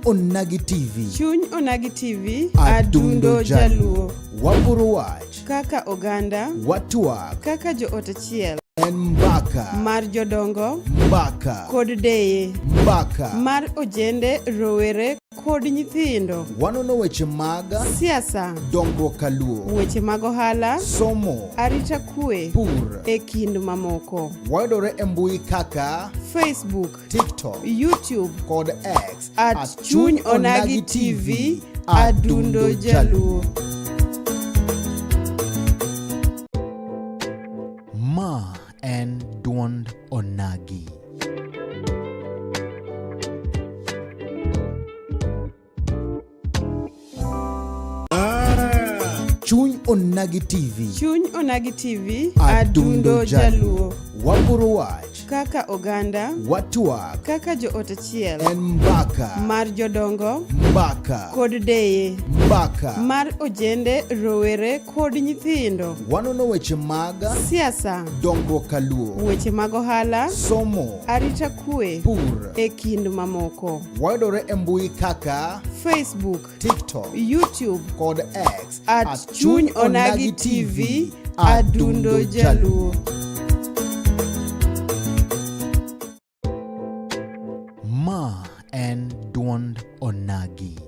Onagi TV. Chuny Onagi TV. Adundo Adundo Jaluo. Waporo wach. Kaka oganda. Watwak. Kaka joot achiel. En mbaka. Mar jodongo. Mbaka. Kod deye. Mbaka. Mar ojende, rowere kod nyithindo. Wanono weche mag siasa, dongruok kaluo, weche mag ohala, somo, arita kwe, pur, e kind mamoko. Wayudore e mbui kaka Facebook, TikTok, YouTube kod X at Chuny Onagi TV, Adundo Jaluo. Ma en duond Onagi. Chuny Onagi TV. Chuny Onagi TV, Adundo Adundo Jaluo. Waporo wach. Kaka oganda. Watwak. Kaka joot achiel. En mbaka. Mar jodongo. Mbaka. Kod deye. Mbaka. Mar ojende, rowere kod nyithindo. Wanono weche mag siasa, dongruok kaluo, weche mag ohala, somo, arita kwe, pur, e kind mamoko. Wayudore e mbui kaka Facebook, TikTok, YouTube kod X at Chuny Onagi TV, Adundo Jaluo. Ma en duond Onagi.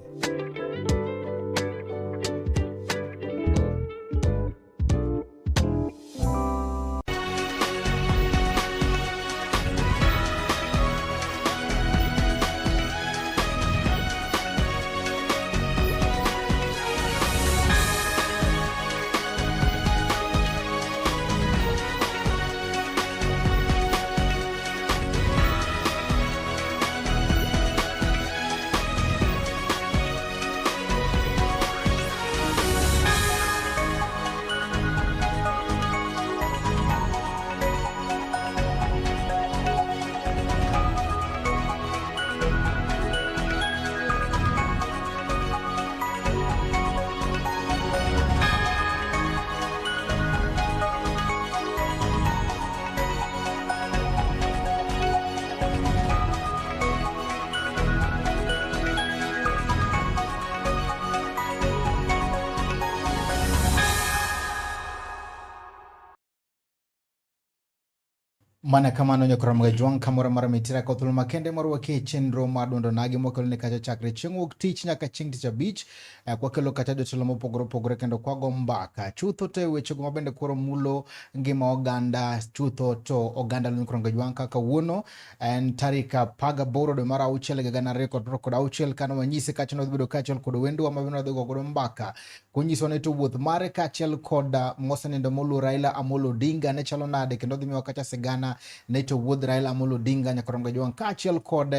Mana kamano nyakora mga jwang' kamoro amora mitira ka thuolo makende mar wake chenro mar duond onagi mwakelo ne kacha chakre chieng' wuok tich nyaka chieng' tich abich kwakelo kacha jotelo mopogore opogore kendo kwago mbaka chutho to e wechego mabende koro mulo ngima oganda chutho to oganda luny koro jwang' kaka wuono en tarik 18 dwe mar auchiel higa gana ariyo kod piero kod auchiel kane wanyise kacha ne wadhi bedo kaachiel kod wendwa ma bende wadhi go godo mbaka konyisowa ni to wuoth mare kaachiel kod mosenindo moluor Raila Amolo Odinga ne chalo nade kendo dhi miwa kacha sigana ne to wuodh Raila Amolo Odinga nyakoro Jwang' kaachiel kod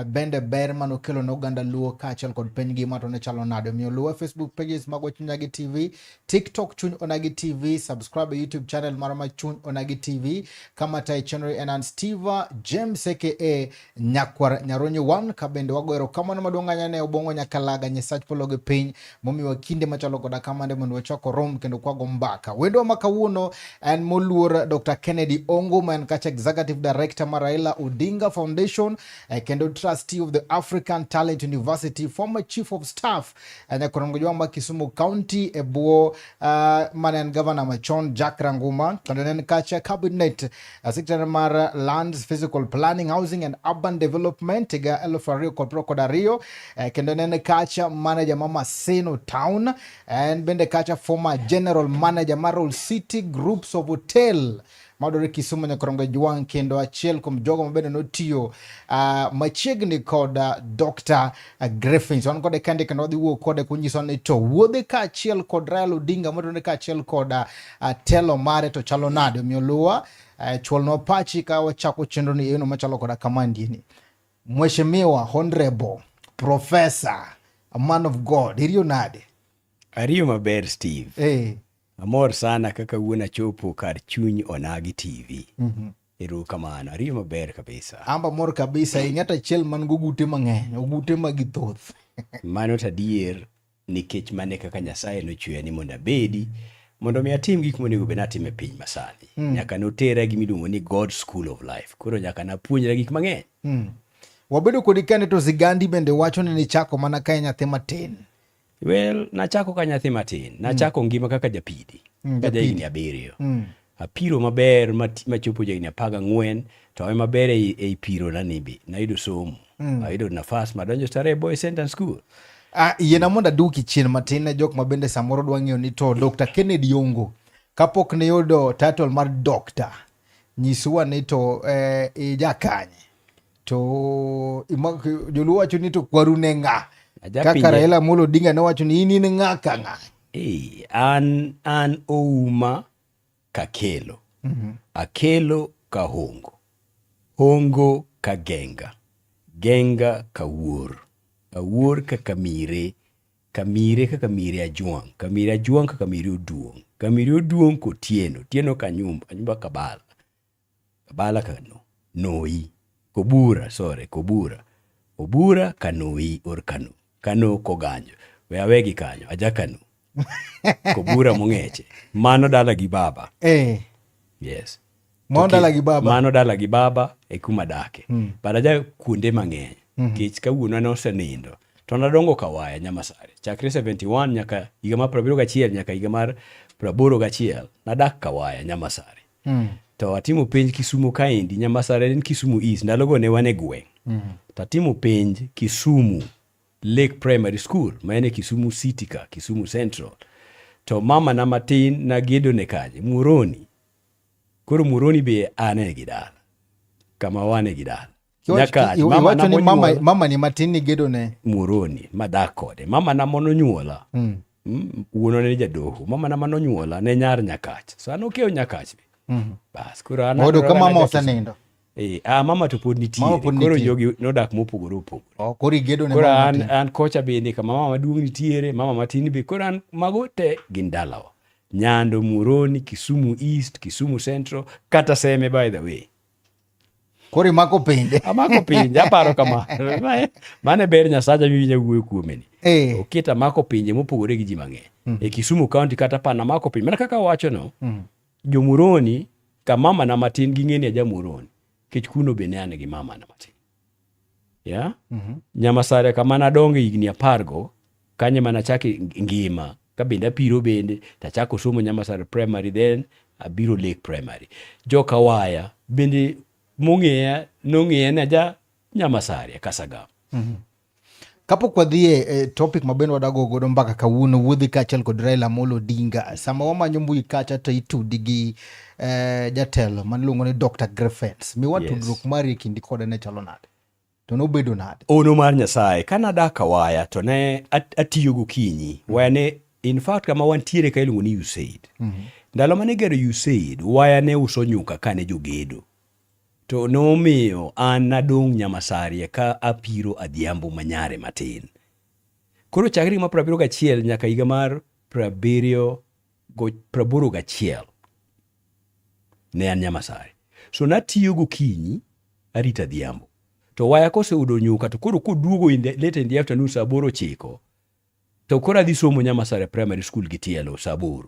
bende ber mane okelo ne oganda Luo kaachiel kod piny ngima to ne chalo nade. Omiyo luwa Facebook pages magwa Chuny Onagi TV, TikTok Chuny Onagi TV, subscribe e YouTube channel marwa ma Chuny Onagi TV, kama tayo chenro en an Steve James aka Nyakwar Nyaronyo 1 ka bende wago erokamano maduong' ahinya ne Obong'o Nyakalaga Nyasach polo gi piny momiwa kinde machalo koda kamande mondo wachak orom kendo kwago mbaka. Wendwa ma kawuono en moluor Dr. Kennedy Ongo ma en kacha Executive Director mar Raila Odinga Foundation kendo trustee of the African Talent University, former Chief of Staff nyakorongo jwa ma Kisumu County e bwo mane en governor machon Jack Ranguma kendo ne en kacha cabinet secretary mar Lands, Physical Planning, Housing and Urban Development higa 2022 kendo ne en kacha manager ma Maseno Town, en bende kacha former general manager mar Roll City Groups of Hotel mayudore Kisumu Nyakorongo Jwang' kendo achiel kuom jogo mabende notiyo machiegni kod Dr. Griffins. Wan kode kende kendo wadhi wuoyo kode kunyiso ni to wuodhe kaachiel kod Raila Odinga motudore kaachiel kod telo mare to chalo nade. Omiyo luwa chwalnwa pachi ka wachako chenro ni eno machalo koda kamandini. Mheshimiwa Honorable Professor, a man of God, iriyo nade? Ariyo maber Steve. Amor sana kaka wuon achopo kar Chuny Onagi TV. Erokamano, ariyo maber kabisa. Amba mor kabisa, ing'ato achiel man gogute mang'eny, ogute magi thoth. Mano to adier nikech mane kaka Nyasaye nochweya ni mondo abedi mondo mi atim gik monego bed natim e piny masani. Nyaka notera gima iluongo ni God School of Life. Koro nyaka napuonjra gik mang'eny. Wabedo kodi kane to Zigandi bende wacho ni nichako mana ka nyathi matin. Well, nachako ka nyathi matin. Nachako ngima kaka japidi. Ka jahigni 7. Apiro maber machopo jahigni 14 to awe maber ei piro na ni be. Nayudo somo. Ayudo nafas madonjo Starehe Boys Center School. Yiena mondo aduoki chien matin ne jok ma bende samoro dwa ng'eyo ni to Dr. Kennedy Ongo kapok ne yudo title mar doctor, nyiswa ni to ija kanye? To joluo wacho ni to kwaru ne ng'a? Kaka Raila Amolo Odinga ne wacho ni in in ng'a ka ng'a? An Ouma Kakelo. Akelo Kahongo. Hongo Kagenga. Genga Kawuor. Awuor ka Kamire. Kamire ka Kamire Ajwang'. Kamire Ajwang' ka Kamire Oduong'. Kamire Oduong' Kotieno. Otieno Kanyumba. Kanyumba Kabala. Kabala Kano. Noi. Kobura, sorry, Kobura. Obura Kanoi or Kano. Kano Koganjo. We awegi kanyo, aja Kano. Kobura mong'eche. Mano dala gi baba. Yes. Mano dala gi baba. Mano dala gi baba e kuma dake. But aja kuonde mang'eny. Nikech ka wuonwa ne osenindo, to nadongo Kawaya, Nyamasare. Chakre 71 nyaka higa mar 71 nyaka higa mar 81, nadak Kawaya, Nyamasare. To atimo penj Kisumu kaendi, Nyamasare en Kisumu East, ndalogo ne wan e gweng'. To atimo penj Kisumu Lake Primary School, ma en e Kisumu City ka, Kisumu Central. To mama na matin nagedo ne kanye? Muhoroni. Koro Muhoroni be an e gi dala. Kama wan e gi dala. Nyaka mama na monyuola. Mama ni matin ni gedo ne Muhoroni, madak kode. Mama na mononyuola. Wuonwa ne jadoho. Mama na manonyuola ne nyar Nyakach. So an okeyo Nyakach be. Bas, koro an Oyudo ka mama osenindo. Mama to pod nitie. Mama pod Koro nitie. jogi nodak mopogore opogore. Oh, koro igedo ne Koro mama an, matin. an kocha bende kama mama maduong' nitiere, mama matin be. Koro an mago te gin dalawa. Nyando, Muhoroni, Kisumu East, Kisumu Central, kata Seme by the way. Koro imako pinje. Amako pinje, aparo kama. Mane ber Nyasacha miwinja wuoyo kuome ni. Oketa amako pinje mopogore gi ji mang'eny. E Kisumu County kata pana amako pinje. Mana kaka awacho no, jo Muhoroni, ka mama na matin ging'e ni aja Muhoroni. Nikech kuno be ne an gi mama na matin. Yeah? Nyamasare kama nadonge higni 10 go, kanye mana achake ngima. Ka bende apiro bende, tachako somo Nyamasare Primary, then abiro Lake Primary. Joka Waya bende mong'eya, nong'eya ni aja Nyamasare, Kasagam. Kapok wadhi e topic ma bende wadago godo mbaka kawuono, wuodhi kaachiel kod Raila Amolo Odinga. Sama wamanyo mbui kacha to itudi gi jatelo maniluongo ni Dr. Griffiths. Miwa tudruok mari e kindi kode ne chalo nade? To nobedo nade? Ono mar Nyasaye, ka nadak Kawaya to ne atiyo gokinyi. Waya ne, in fact kama wantiere ka iluongo ni USAID. Ndalo mane igero USAID, waya ne uso nyuka kane jogedo. To nomiyo an nadong' Nyamasaria ka apiro adhiambo manyare matin. Koro chakre higa mar 71 nyaka higa mar 81 ne an Nyamasare. So natiyo gokinyi, arito adhiambo. To waya koseyudo nyuka to koro koduogo late in the afternoon saa 8 9, to koro adhi somo Nyamasare Primary School gi tielo saa 8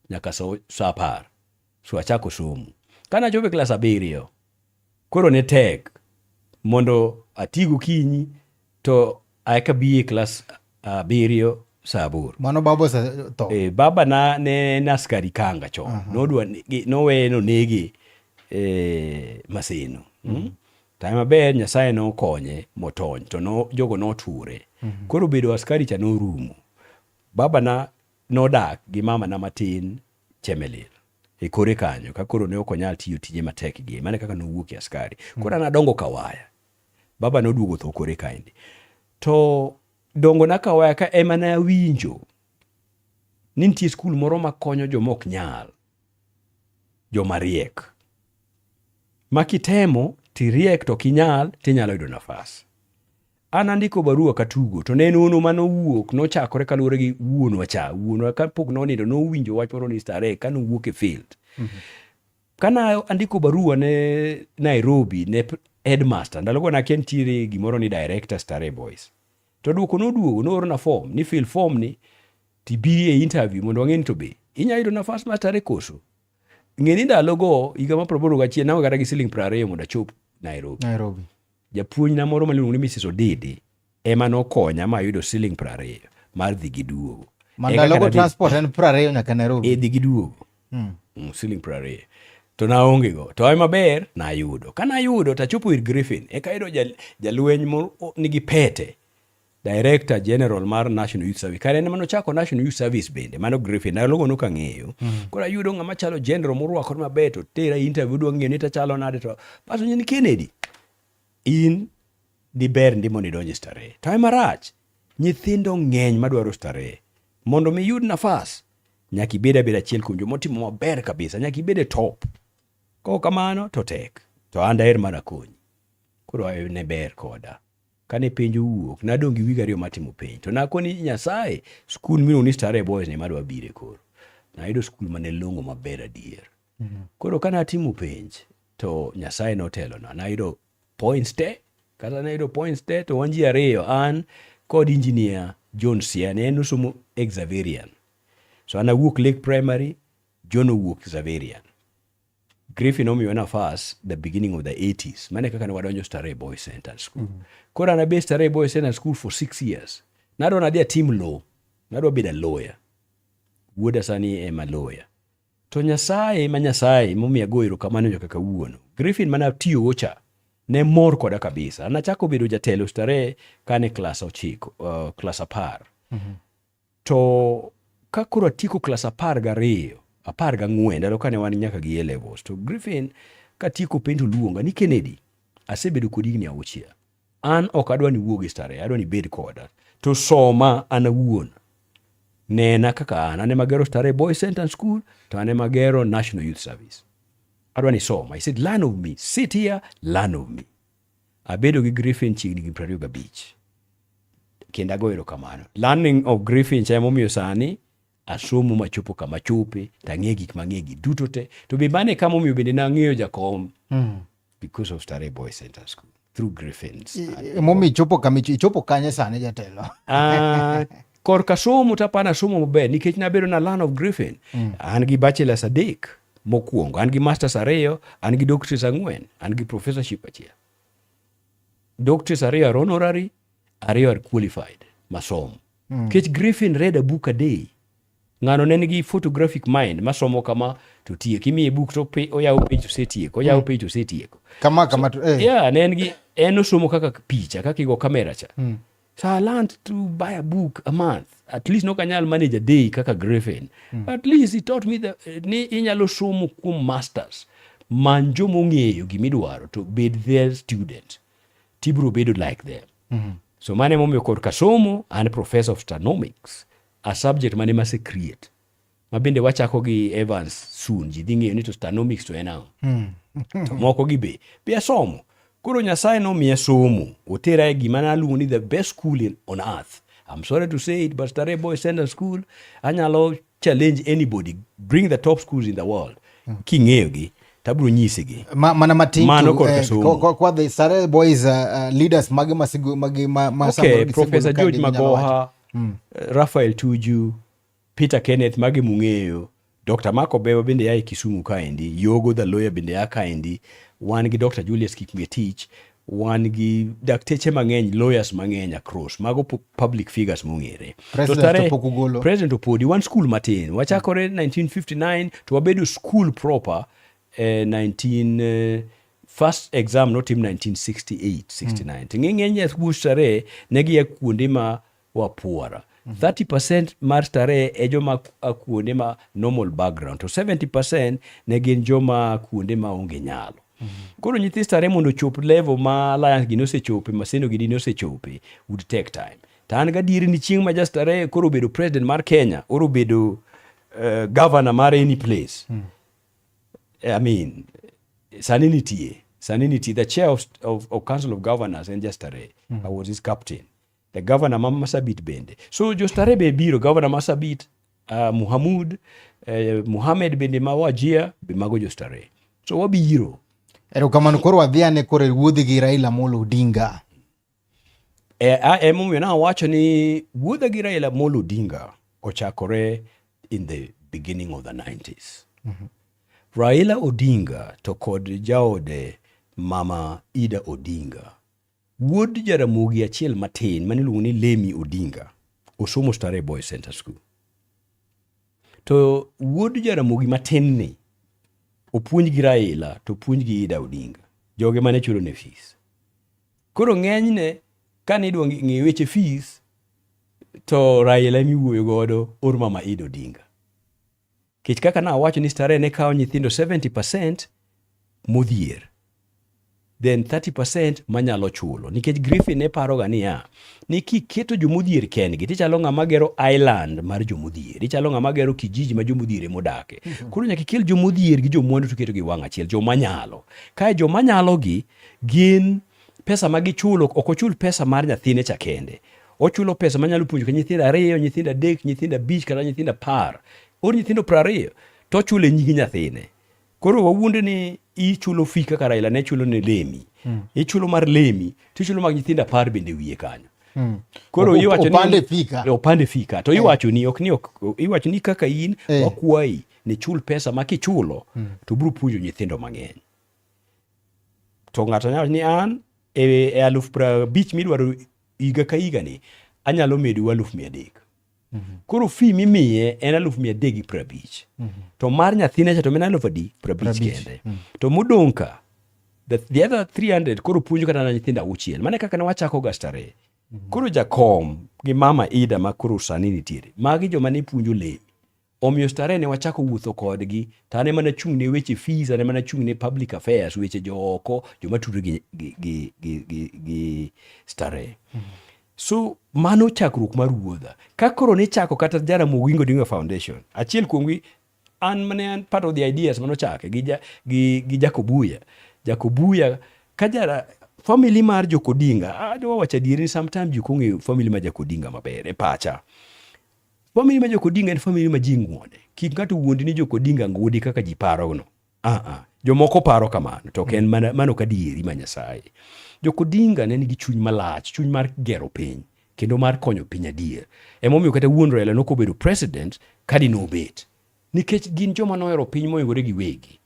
nyaka saa 10. So achako somo. Kane achopo e klas 7, koro ne tek mondo ati gokinyi to eka bi e klas 7 saa 8. Mano baba osetho? Baba na ne en askari kanga chon. Nodwa noweye nonege Maseno. Time maber Nyasaye nokonye motony to jogo noture. Koro bedo askari cha norumo. Baba na nodak gi mama na matin Chemelil e kore kanyo ka koro ne ok onyal tiyo tije matek gi. Mano kaka nowuok e askari. Koro an adongo Kawaya. Baba noduogo tho kore kaendi. To dongo na Kawaya ka ema ne awinjo ni nitie skul moro makonyo joma ok nyal, joma riek. Ma kitemo tiriek to kinyal tinyalo yudo nafas. An andiko barua katugo to ne en hono mane owuok nochakore kaluwore gi wuonwa cha. Wuonwa kapok nonindo nowinjo wach moro ni Starehe ka nowuok e field. Kana andiko barua ne Nairobi ne headmaster, ndalogo nakia nitiere gimoro ni director Starehe Boys. To duoko noduogo, noorona form, ni fill form ni tibi e interview mondo wang'e ni to be inyalo yudo nafas mar Starehe koso. Ng'e ni ndalogo higa mar 81 naonge kata gi siling 20 mondo achop Nairobi. Nairobi. Japuonjna moro miluongo ni Mrs. Odidi ema nokonya ma ayudo siling 20 mar dhi gi duogo. Ma ndalogo transport en 20 nyaka Nairobi. E dhi gi duogo. Siling 20. To naonge go. To ema ber nayudo. Ka nayudo tachopo ir Griffin, eka ayudo jalweny nigi pete. Director General mar National Youth Service. Kare en ema nochako National Youth Service bende, mano Griffin. Ndalogo nok ang'eyo. Koro ayudo ng'ama chalo general morwakore maber to tera interview dwa ng'eyo ni tachalo nade to baso ni Kennedy. In diber ndi mondo idonj e starehe. To ema rach, nyithindo ng'eny madwaro starehe. Mondo mi iyud nafas, nyaka ibed abeda achiel kuom joma otimo maber kabisa, nyaka ibed e top. Kok kamano to tek. To an daher mana konyi. Koro ne ber koda. Kane penj owuok, nadong' gi wig 2 mar timo penj. To nakoni Nyasaye, skul miluongo ni Starehe Boys ni ema adwa bire koro. Nayudo skul mane long'o maber adier. Koro kane atimo penj, to Nyasaye notelona. Nayudo points te, kata nayudo points te to wan ji 2, an kod engineer John Siani, en nosomo Xaverian. So an awuok Lake Primary, John owuok Xaverian. Griffin omiwa nafas the beginning of the 80s. Mane kaka ne wadonjo Starehe Boys Center School. Koro an abe Starehe Boys Center School for 6 years. Nadwa nadhi atim law. Nadwa bedo a lawyer. Wuoda sani ema lawyer. To Nyasaye ma Nyasaye momiyo ago erokamano nyaka kawuono. Griffin mana atiyogo cha ne mor koda kabisa. Nachako bedo jatelo Starehe kane klas 9, klas 10. To ka koro atieko klas 12, 14, ndalo kane wan nyaka gi A levels, to Griffin katieko penj to luonga ni Kennedy, asebedo kodi higni 6. An ok adwa ni iwuog e Starehe, adwa ni ibed koda. To soma an awuon. Nena kaka an ema agero Starehe Boys Center School, to an ema agero National Youth Service. Adwa ni soma. He said, learn of me. Sit here, learn of me. Abedo gi Griffin chiegni gi 25. Kendo ago erokamano. Learning of Griffin cha emomiyo sani asomo machopo kama chope, tang'e gik mang'e gi duto te. To be mano e kama omiyo bende nang'eyo jakom. Because of Starehe Boys Center School through Griffins. Emomiyo ichopo kama ichopo kanye sani jatelo? Korka somo to apana somo maber nikech nabedo na learn of Griffin. An gi bachelors 3 mokwongo, an gi masters 2, an gi doctorates 4, an gi professorship 1. Doctorates 2 are honorary, 2 are qualified masomo. Nikech Griffin read a book a day. Ng'ano ne nigi photographic mind masomo kama to tieko. Imiye book to oyawo page osetieko, oyawo page osetieko. Kama kama to, Yeah, ne en gi en osomo kaka picha, kaka igo kamera cha. So I learned to buy a book a month. At least nok anyal manage a day kaka Griffin. At least he taught me that ni inyalo somo kuom masters. Many joma ong'eyo gimidwaro to bed their student. Tibiro bedo like them. So mano emomiyo korka somo, an professor of astronomics, a subject mane mase create. Ma bende wachako gi Evans soon, ji dhi ng'eyo ni to astronomics to en ang'o. To moko gi be asomo. Koro Nyasaye nomiya somo, otera e gima naluongo ni the best school on earth. I'm sorry to say it, but Starehe Boys Center School, anyalo challenge anybody, bring the top schools in the world. King'eyo gi, tabiro nyisi gi. Mana matin Mano korka somo. Kwa the Starehe Boys leaders mage masigo mage ma Okay, Professor George Magoha, Raphael Tuju, Peter Kenneth mage mung'eyo, Dr. Mark Obewa bende ya e Kisumu kaendi, Yogo the lawyer bende ya kaendi, wan gi Dr. Julius Kipngetich, wan gi dakteche mang'eny, lawyers mang'eny across, mago public figures mong'ere. President to pok ugolo. President opodi, wan school matin, wachakore 1959 to wabedo school proper first exam notim 1968 69. To ng'eny ng'eny Starehe ne gia kuonde ma wapuora. 30% mar Starehe e joma a kuonde ma normal background, to 70% ne gin joma kuonde ma onge nyalo. Koro nyithi Starehe mondo ochop level ma Alliance gini osechope, Maseno gini osechope, would take time. To an gadieri ni chieng' ma ja Starehe koro obedo president mar Kenya, or obedo governor mar any place. I mean, sani nitie, the chair of Council of Governors en ja Starehe. I was his captain. The governor ma Marsabit bende. So jo Starehe be biro, governor Marsabit, Muhammad, Muhammad bende ma Wajir, be mago jo Starehe. So wabiro. Erokamano, koro wadhi ane koro e wuodhi gi Raila Amolo Odinga. Emomiyo nawacho ni wuodha gi Raila Amolo Odinga ochakore in the beginning of the 90s. Raila Odinga to kod jaode Mama Ida Odinga. Wuod Jaramogi achiel matin mane iluongo ni Lemmy Odinga osomo Starehe Boys Center School. To wuod Jaramogi matin ni opuonj gi Raila to opuonj gi Ida Odinga. Joge mane chulo ne fees. Koro ng'enyne kane idwa ng'e weche fees to Raila ema iwuoyo godo or mama Ida Odinga. Kech kaka nawacho ni Starehe ne kawo nyithindo 70% modhier then 30% manyalo chulo nikech Griffin ne paroga niya ni kiketo jomodhier kendgi tichalo ng'ama gero island mar jomodhier ichalo ng'ama gero kijiji ma jomodhier ema odake. Koro nyaka ikel jomodhier gi jomwandu to gi wang' achiel joma nyalo kae joma nyalo gi gin pesa ma gichulo ok ochul pesa mar nyathine cha kende ochulo pesa manyalo puonjo ka nyithindo 2 nyithindo 3 nyithindo 5 kata nyithindo 10 or nyithindo 20 to ochule nying nyathine. Koro wawuonde ni ichulo fee kaka Raila ne chulo ne Lemmy. Ichulo mar Lemmy to ichulo mag nyithindo 10 bende wiye kanyo. Koro iwacho ni opande fee ka. Opande fee ka. To iwacho ni ok ni ok iwacho ni kaka in wakwayi ni chul pesa ma kichulo to biro puonjo nyithindo mang'eny. To ng'ato nyalo wacho ni an e 50,000 midwaro higa ka higa ni anyalo medo 300,000. Koro fee mimiye en 350,000. To mar nyathine cha to en aluf adi? 50 kende. To modong' ka the other 300 koro puonjo kata na nyithindo 6. Mano e kaka ne wachako ga Starehe. Koro jakom gi mama Ida ma koro sani nitiere, magi joma ne puonjo Lemmy. Omiyo Starehe ne wachako wuotho kodgi, to an ema nachung' ne weche fees, an ema nachung' ne public affairs, weche jooko, joma tudre gi Starehe. So mano chakruok mar wuodha. Ka koro nichako kata Jaramogi Oginga Odinga Foundation, achiel kuomgi an mane an part of the ideas manochake gi Jacobuya. Jacobuya ka jara family mar Jokodinga, adwa wacho adieri ni sometimes ji ok ong'eyo family mar Jakodinga maber e pacha. Family mar Jokodinga en family ma ji ng'uone. Kik ng'ato wuondi ni Jokodinga ngudi kaka ji paro no. Jomoko paro kamano to ok en mano ok adieri ma Nyasaye. Jokodinga ne nigi chuny malach, chuny mar gero piny kendo mar konyo piny adier. Emomiyo kata wuon Raila nok obedo president kadi nobet. Nikech gin joma nohero piny moyugore giwegi.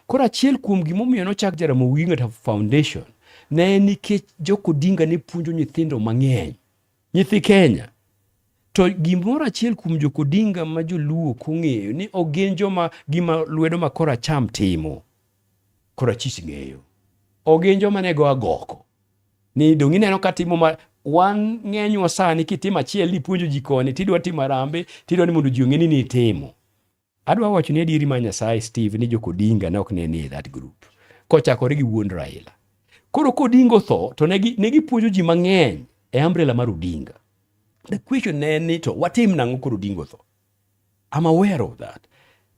Koro achiel kuom gimomiyo nochak Jaramogi Oginga Foundation ne en nikech Jokodinga ne puonjo nyithindo mang'eny. Nyithi Kenya. To gimoro achiel kuom Jokodinga ma joluo ok ong'eyo ni ok gin joma gima lwedo ma koracham timo, korachich ng'eyo. Ok gin joma ne go agoko. Ni dong' ineno ka timo ma wan ng'enywa sani kitimo achiel ni ipuonjo ji koni tidwa timo arambe tidwa ni mondo ji ong'e ni nitimo. Adwa wacho ni adieri mar Nyasaye Steve ni Jokodinga ne ok ne ni e that group. Kochakore gi wuon Raila. Koro Kodinga otho to ne gipuonjo ji mang'eny e umbrella mar Odinga. The question ne en ni to watim nang'o koro Odinga otho? I'm aware of that.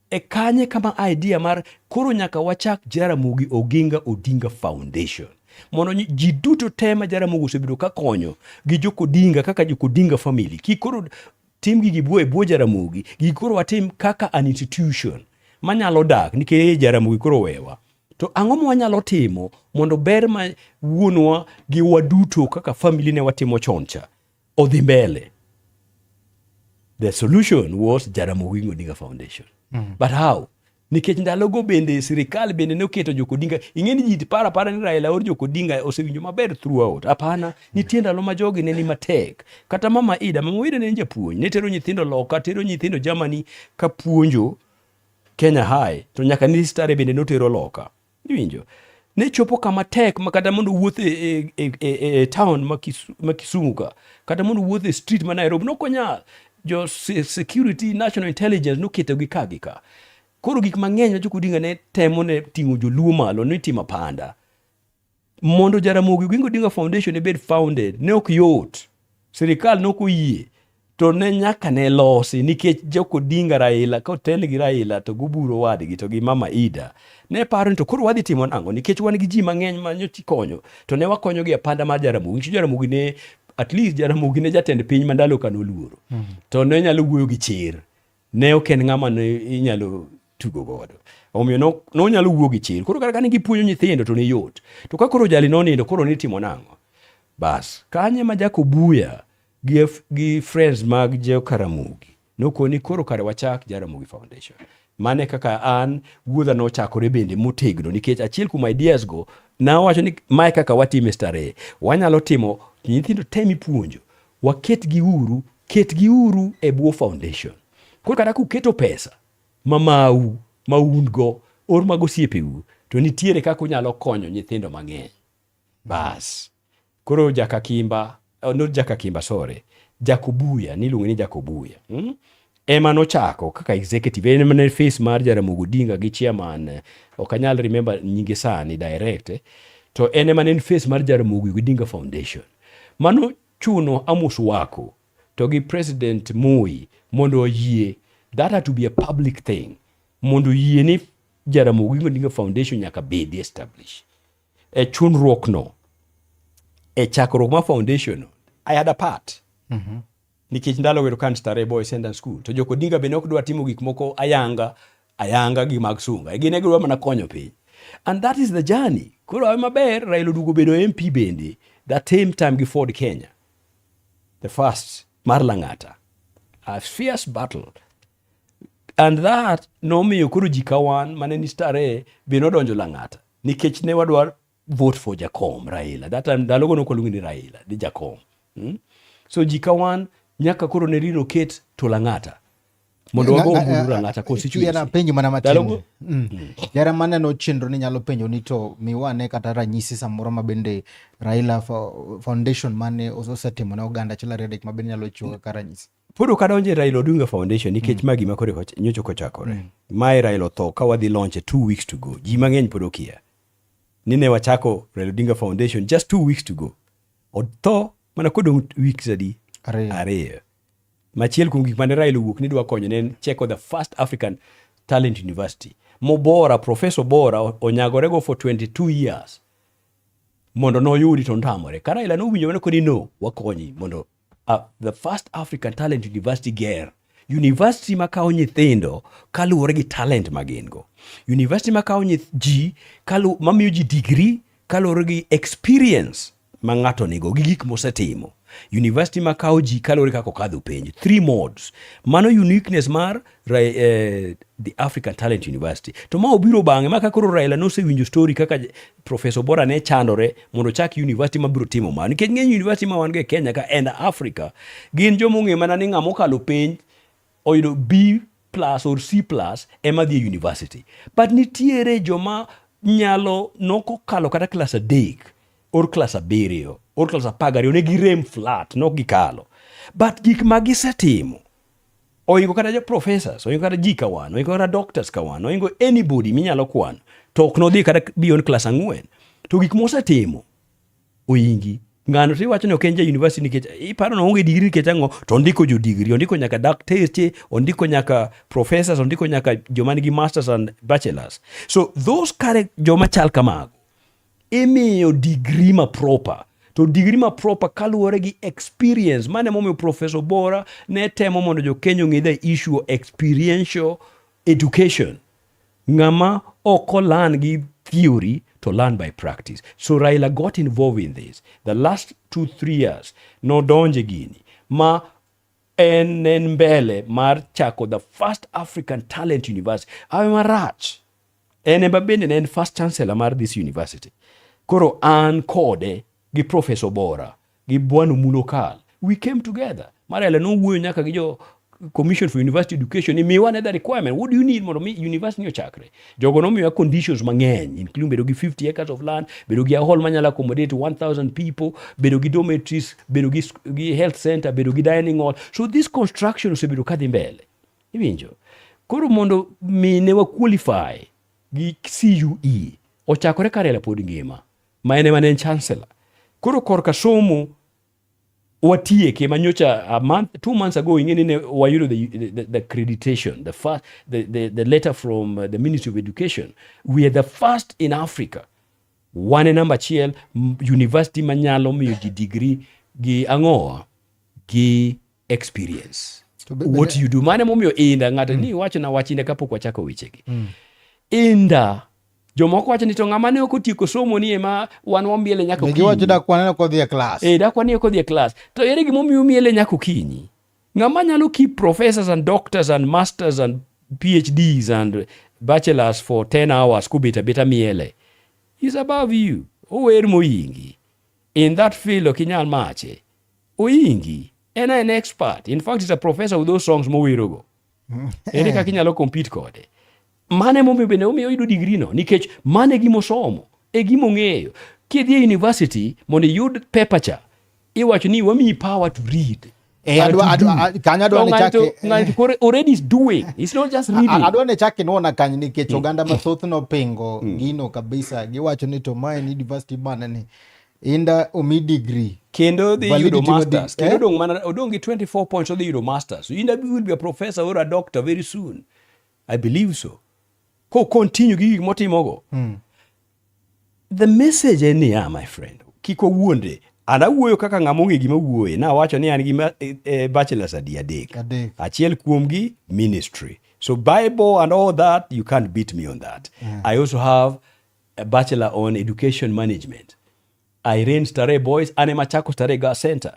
E kanye kama idea mar koro nyaka wachak Jaramogi Oginga Odinga Foundation. Mondo ji duto te ma Jaramogi osebedo ka konyo gi Jokodinga kaka Jokodinga family. Kik koro tim gigi bwo e bwo Jaramogi, gigi koro watim kaka an institution manyalo dak nikech Jaramogi koro wewa. To ang'o ma wanyalo timo mondo ber ma wuonwa gi waduto kaka family ne watimo chon cha odhi mbele? The solution was Jaramogi Oginga Odinga Foundation. But how? Nikech ndalogo bende sirikal bende noketo Jokodinga. Ing'e ni ji paro apara ni Raila or Jokodinga osewinjo maber throughout. Hapana, nitie ndalo ma jogi ne ni matek. Kata Mama Ida, Mama Ida ne en japuonj, ne tero nyithindo loka, tero nyithindo Germany ka puonjo Kenya High, to nyaka ni Starehe bende notero loka. Iwinjo? Ne chopo kama tek ma kata mondo wuoth e town ma Kisumu ka, kata mondo wuoth e street ma Nairobi, nokonyal. Jo security, national intelligence noketo gi ka gi ka. Koro gik mang'eny ma Jokodinga ne temo ne ting'o joluo malo, ne timo apanda. Mondo Jaramogi Oginga Odinga Foundation ne bed founded, ne ok yot. Sirikal ne ok oyie. To ne nyaka ne losi nikech Jokodinga Raila, kotel gi Raila to guburo wadgi to gi Mama Ida. Ne paro ni to koro wadhi timo nang'o nikech wan gi ji mang'eny ma nyocha ikonyo. To ne wakonyo gi apanda mar Jaramogi. Nikech Jaramogi ne, at least Jaramogi ne jatend piny ma ndalo ka noluoro. To ne nyalo wuoyo gi chir. Ne ok en ng'ama ne inyalo tugo godo. Omiyo nonyalo wuoyo gi chir. Koro kata kane gipuonjo nyithindo to ne yot. To ka koro jali nonindo koro nitimo nang'o? Bas, kanye ma Jakobuya gi friends mag jo Karamogi nokoni koro kare wachak Jaramogi Foundation. Mane kaka an wuodha nochakore bende motegno nikech achiel kuom ideas go nawacho ni mae kaka watime starehe. Wanyalo timo nyithindo te mipuonjo, waketgi uru, ketgi uru e bwo foundation. Koro kata kuketo pesa ma mau ma un go or mag osiepeu to nitiere kaka unyalo konyo nyithindo mang'eny. Bas. Koro Jakakimba, not Jakakimba, sorry. Jakobuya, niluonge ni Jakobuya. Ema nochako kaka executive, en ema ne face mar Jaramogi Odinga gi chairman, ok anyal remember nyinge sani direct, to en ema ne en face mar Jaramogi Odinga Foundation. Mano chuno Amos Wako to gi President Moi mondo oyie, that had to be a public thing, mondo oyie ni Jaramogi Odinga Foundation nyaka bedi establish. E chunruok no, e chakruok mar foundation no, I had a part. Nikech ndalo wero kan Starehe Boys Center School, to jok Odinga bende ok dwa timo gik moko ayanga ayanga gi mag sunga. Gin e gidwa mana konyo piny. And that is the journey. Koro awe maber, Raila oduogo bedo MP bende, that same time gi Ford Kenya. The first mar Lang'ata. A fierce battle. And that nomiyo koro ji ka wan mane ni Starehe be nodonjo Lang'ata. Nikech ne wadwa vote for Jakom Raila. That time ndalogo ne ok waluonge ni Raila, ni Jakom. So ji ka wan nyaka koro ne relocate to Lang'ata. Mondo wago ombulu Lang'ata constituency. Yana penjo mana matin. Ndalogo Jara maneno chenro ni nyalo penjo ni to miwane kata ranyisi samoro ma bende Raila Foundation mane osetimo ne oganda achiel ariyo adek ma bende nyalo chiwo kaka ranyisi. Pod ok adonjo e Raila Odinga Foundation nikech ma gima koro nyocha ok ochakore. Mae Raila otho ka wadhi launch 2 weeks to go. Ji mang'eny pod okia. Ni ne wachako Raila Odinga Foundation just 2 weeks to go. Otho mana kodong' weeks adi? Ariyo. Ariyo. Machiel kuom gik mane Raila owuok ni dwa konyo ne en cheko the first African Talent University. Mobora, Professor Bora onyagorego for 22 years. Mondo noyudi to notamore. Ka Raila nowinjo mano koni no, wakonyi mondo the first African Talent University ger. University makawo nyithindo kaluwore gi talent ma gin go. University makawo ji mamiyo ji degree kaluwore gi experience ma ng'ato nigo gi gik mosetimo. University makawo ji kaluwore kaka okadho penj. Three modes. Mano uniqueness mar the African Talent University. To ma obiro bang'e ma ka koro Raila nosewinjo story kaka Professor Bora ne chandore mondo ochak university mabiro timo mano. Nikech ng'eny university ma wan go e Kenya ka and Africa gin joma ong'e mana ni ng'ama okalo penj oyudo B plus or C plus ema dhi e university. But nitiere joma nyalo nokokalo kata klas 3 or klas 7 or klas 12 ne girem flat nok gikalo. But gik ma gisetimo oingo kata jo professors, oingo kata ji ka wan, oingo kata doctors ka wan, oingo anybody minyalo kwano to ok nodhi kata beyond klas 4 to gik mosetimo oingi. Ng'ano to iwacho ni ok en ja university nikech iparo ni oonge degree nikech ang'o? To ondiko jo degree, ondiko nyaka dakteche, ondiko nyaka professors, ondiko nyaka joma nigi masters and bachelors. So those kare joma chal kamago imiyo degree ma proper. To degree ma proper kaluwore gi experience. Mano emomiyo Professor Bora ne temo mondo jo Kenya ong'e the issue of experiential education. Ng'ama ok learn gi theory to learn by practice. So Raila got involved in this. The last 2-3 years nodonje gini ma en mbele mar chako the first African Talent University. Awe marach. En ema bende ne en first chancellor mar this university. Koro an kode gi Professor Bora gi Bwana Mulo Kal, we came together. Mar Raila nowuoyo nyaka gi jo Commission for University Education ni miwa ne the requirement. What do you need mondo mi university ni ochakre? Jogo nomiwa conditions mang'eny, including bedo gi 50 acres of land, bedo gi a hall manyalo accommodate 1000 people, bedo gi dormitories, bedo gi health center, bedo gi dining hall. So this construction osebedo kadhi mbele. Iwinjo? Koro mondo mine wa qualify gi CUE ochakore ka Raila pod ngima, ma en ema ne en chancellor. Koro korka somo watieke manyocha a month, 2 months ago ing'e ni ne wayudo the accreditation, the, first, the letter from the Ministry of Education. We are the first in Africa. Wan e namba achiel university manyalo miyo ji degree gi ang'owa gi experience. To What you do mane momiyo inda ng'ato ni iwacho na wach inda kapok wachako wechegi. Inda jomoko wacho ni to ng'ama ne ok otieko somo ni ema wan wamiele nyaka Ne giwacho okinyi. dak waneno kodhi e klas. Eh, dak wanie kodhi e klas. To ere gimomiyo umiele nyaka okinyi? Ng'ama nyalo keep professors and doctors and masters and PhDs and bachelors for 10 hours kobet abeta miele. He's above you. Ower moyingi. In that field ok inyal mache. Oyingi. En an expert. In fact, he's a professor with those songs mowerogo. Ere kaka inyalo compete kode? Mano emomiyo bende omiyo oyudo degree no nikech mano e gima osomo, e gima ong'eyo. Kidhi e university mondo iyud paper cha, iwacho ni wamiyi power to read. Eh, and to do. Kanyo adwa To ni ng'ani to- chake- ng'ani to koro already is doing. He's not just reading. Adwa ni chak inuona kanyo nikech oganda mathoth nopingo gino kabisa. Giwacho ni to mae ni university mane ni Inda omi degree. Kendo dhi yudo Validity mar masters. Kendo eh? odong' mana odong' gi 24 points odhi yudo masters. So Inda will be a professor or a doctor very soon. I believe so. Ko continue gi gik motimogo. The message en niya, my friend, kik wawuondre. An awuoyo kaka ng'ama ong'e gima wuoye. Nawacho ni an gi bachelors adi adek. Adek. Achiel kuomgi ministry. So Bible and all that, you can't beat me on that. I also have a bachelor on education management. I ran Starehe Boys, an ema achako Starehe Girls Center.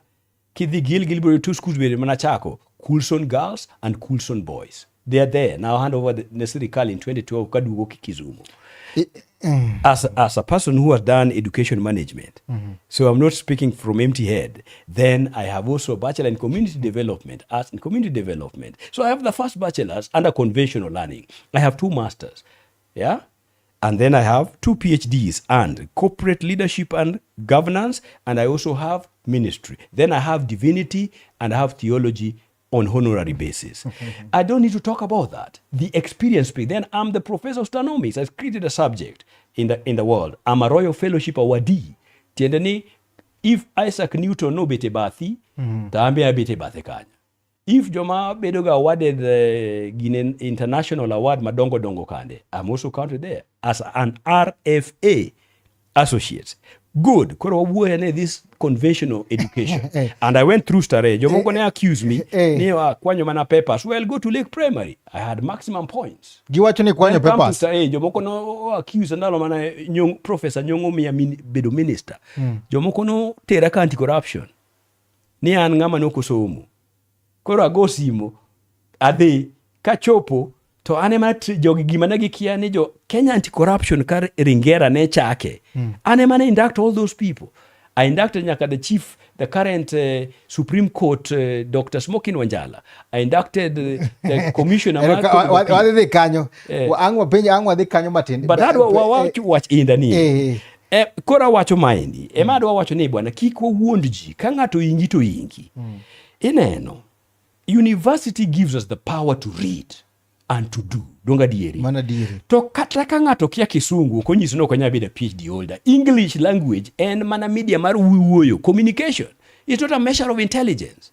Kidhi Gilgil ibiro yudo two schools bende mana achako, Coulson Girls and Coulson Boys. They are there. Now I hand over the ne sirikal in 2012 kaduogo Kisumu. As a person who has done education management, so I'm not speaking from empty head. Then I have also a bachelor in community development, arts in community development. So I have the first bachelor's under conventional learning. I have two masters, yeah? And then I have two PhDs and corporate leadership and governance, and I also have ministry. Then I have divinity and I have theology on honorary basis. I don't need to talk about that. The experience speaks. Then I'm the professor of astronomics. I've created a subject in the world. I'm a Royal Fellowship awardee. Tiende ni, if Isaac Newton nobet e bathi, to an be abet e bathe kanyo. If joma bedo ga awarded gine international award madongo dongo kande, I'm also counted there as an RFA associate. Good. Koro wawuoyo ne this conventional education. And I went through Starehe. Jomoko ne accuse me ni akwanyo mana papers. Well, go to Lake Primary. I had maximum points. Giwacho ni kwanyo Then come to papers. Starehe, jomoko no accuse ndalo mana Professor Nyong'o miya bedo minister. Jomoko no tera ka anti-corruption. Ni an ng'ama nokosomo. Koro ago simo, adhi, kachopo, to an ema jogi gima ne gikia ni jo Kenya Anti-Corruption kar Ringera ne chake. An ema ne induct all those people. I inducted nyaka the chief, the current Supreme Court, Dr. Smokin Wanjala. I inducted the commissioner. Ero mar ka- Court of Appeal. Wadhi dhi kanyo. Ang' wapenj ang' wadhi kanyo matin. But adwa wawach wach Inda ni. Koro awacho maendi. Ema adwa wacho ni bwana kik wawuond ji. Ka ng'ato ingi to ingi. Ineno, university gives us the power to read and to do. Donge adieri? Mano adieri. To kata ka ng'ato kia kisungu ok onyiso ni ok onyal bedo a PhD holder. English language en mana media mar wuoyo, communication. It's not a measure of intelligence.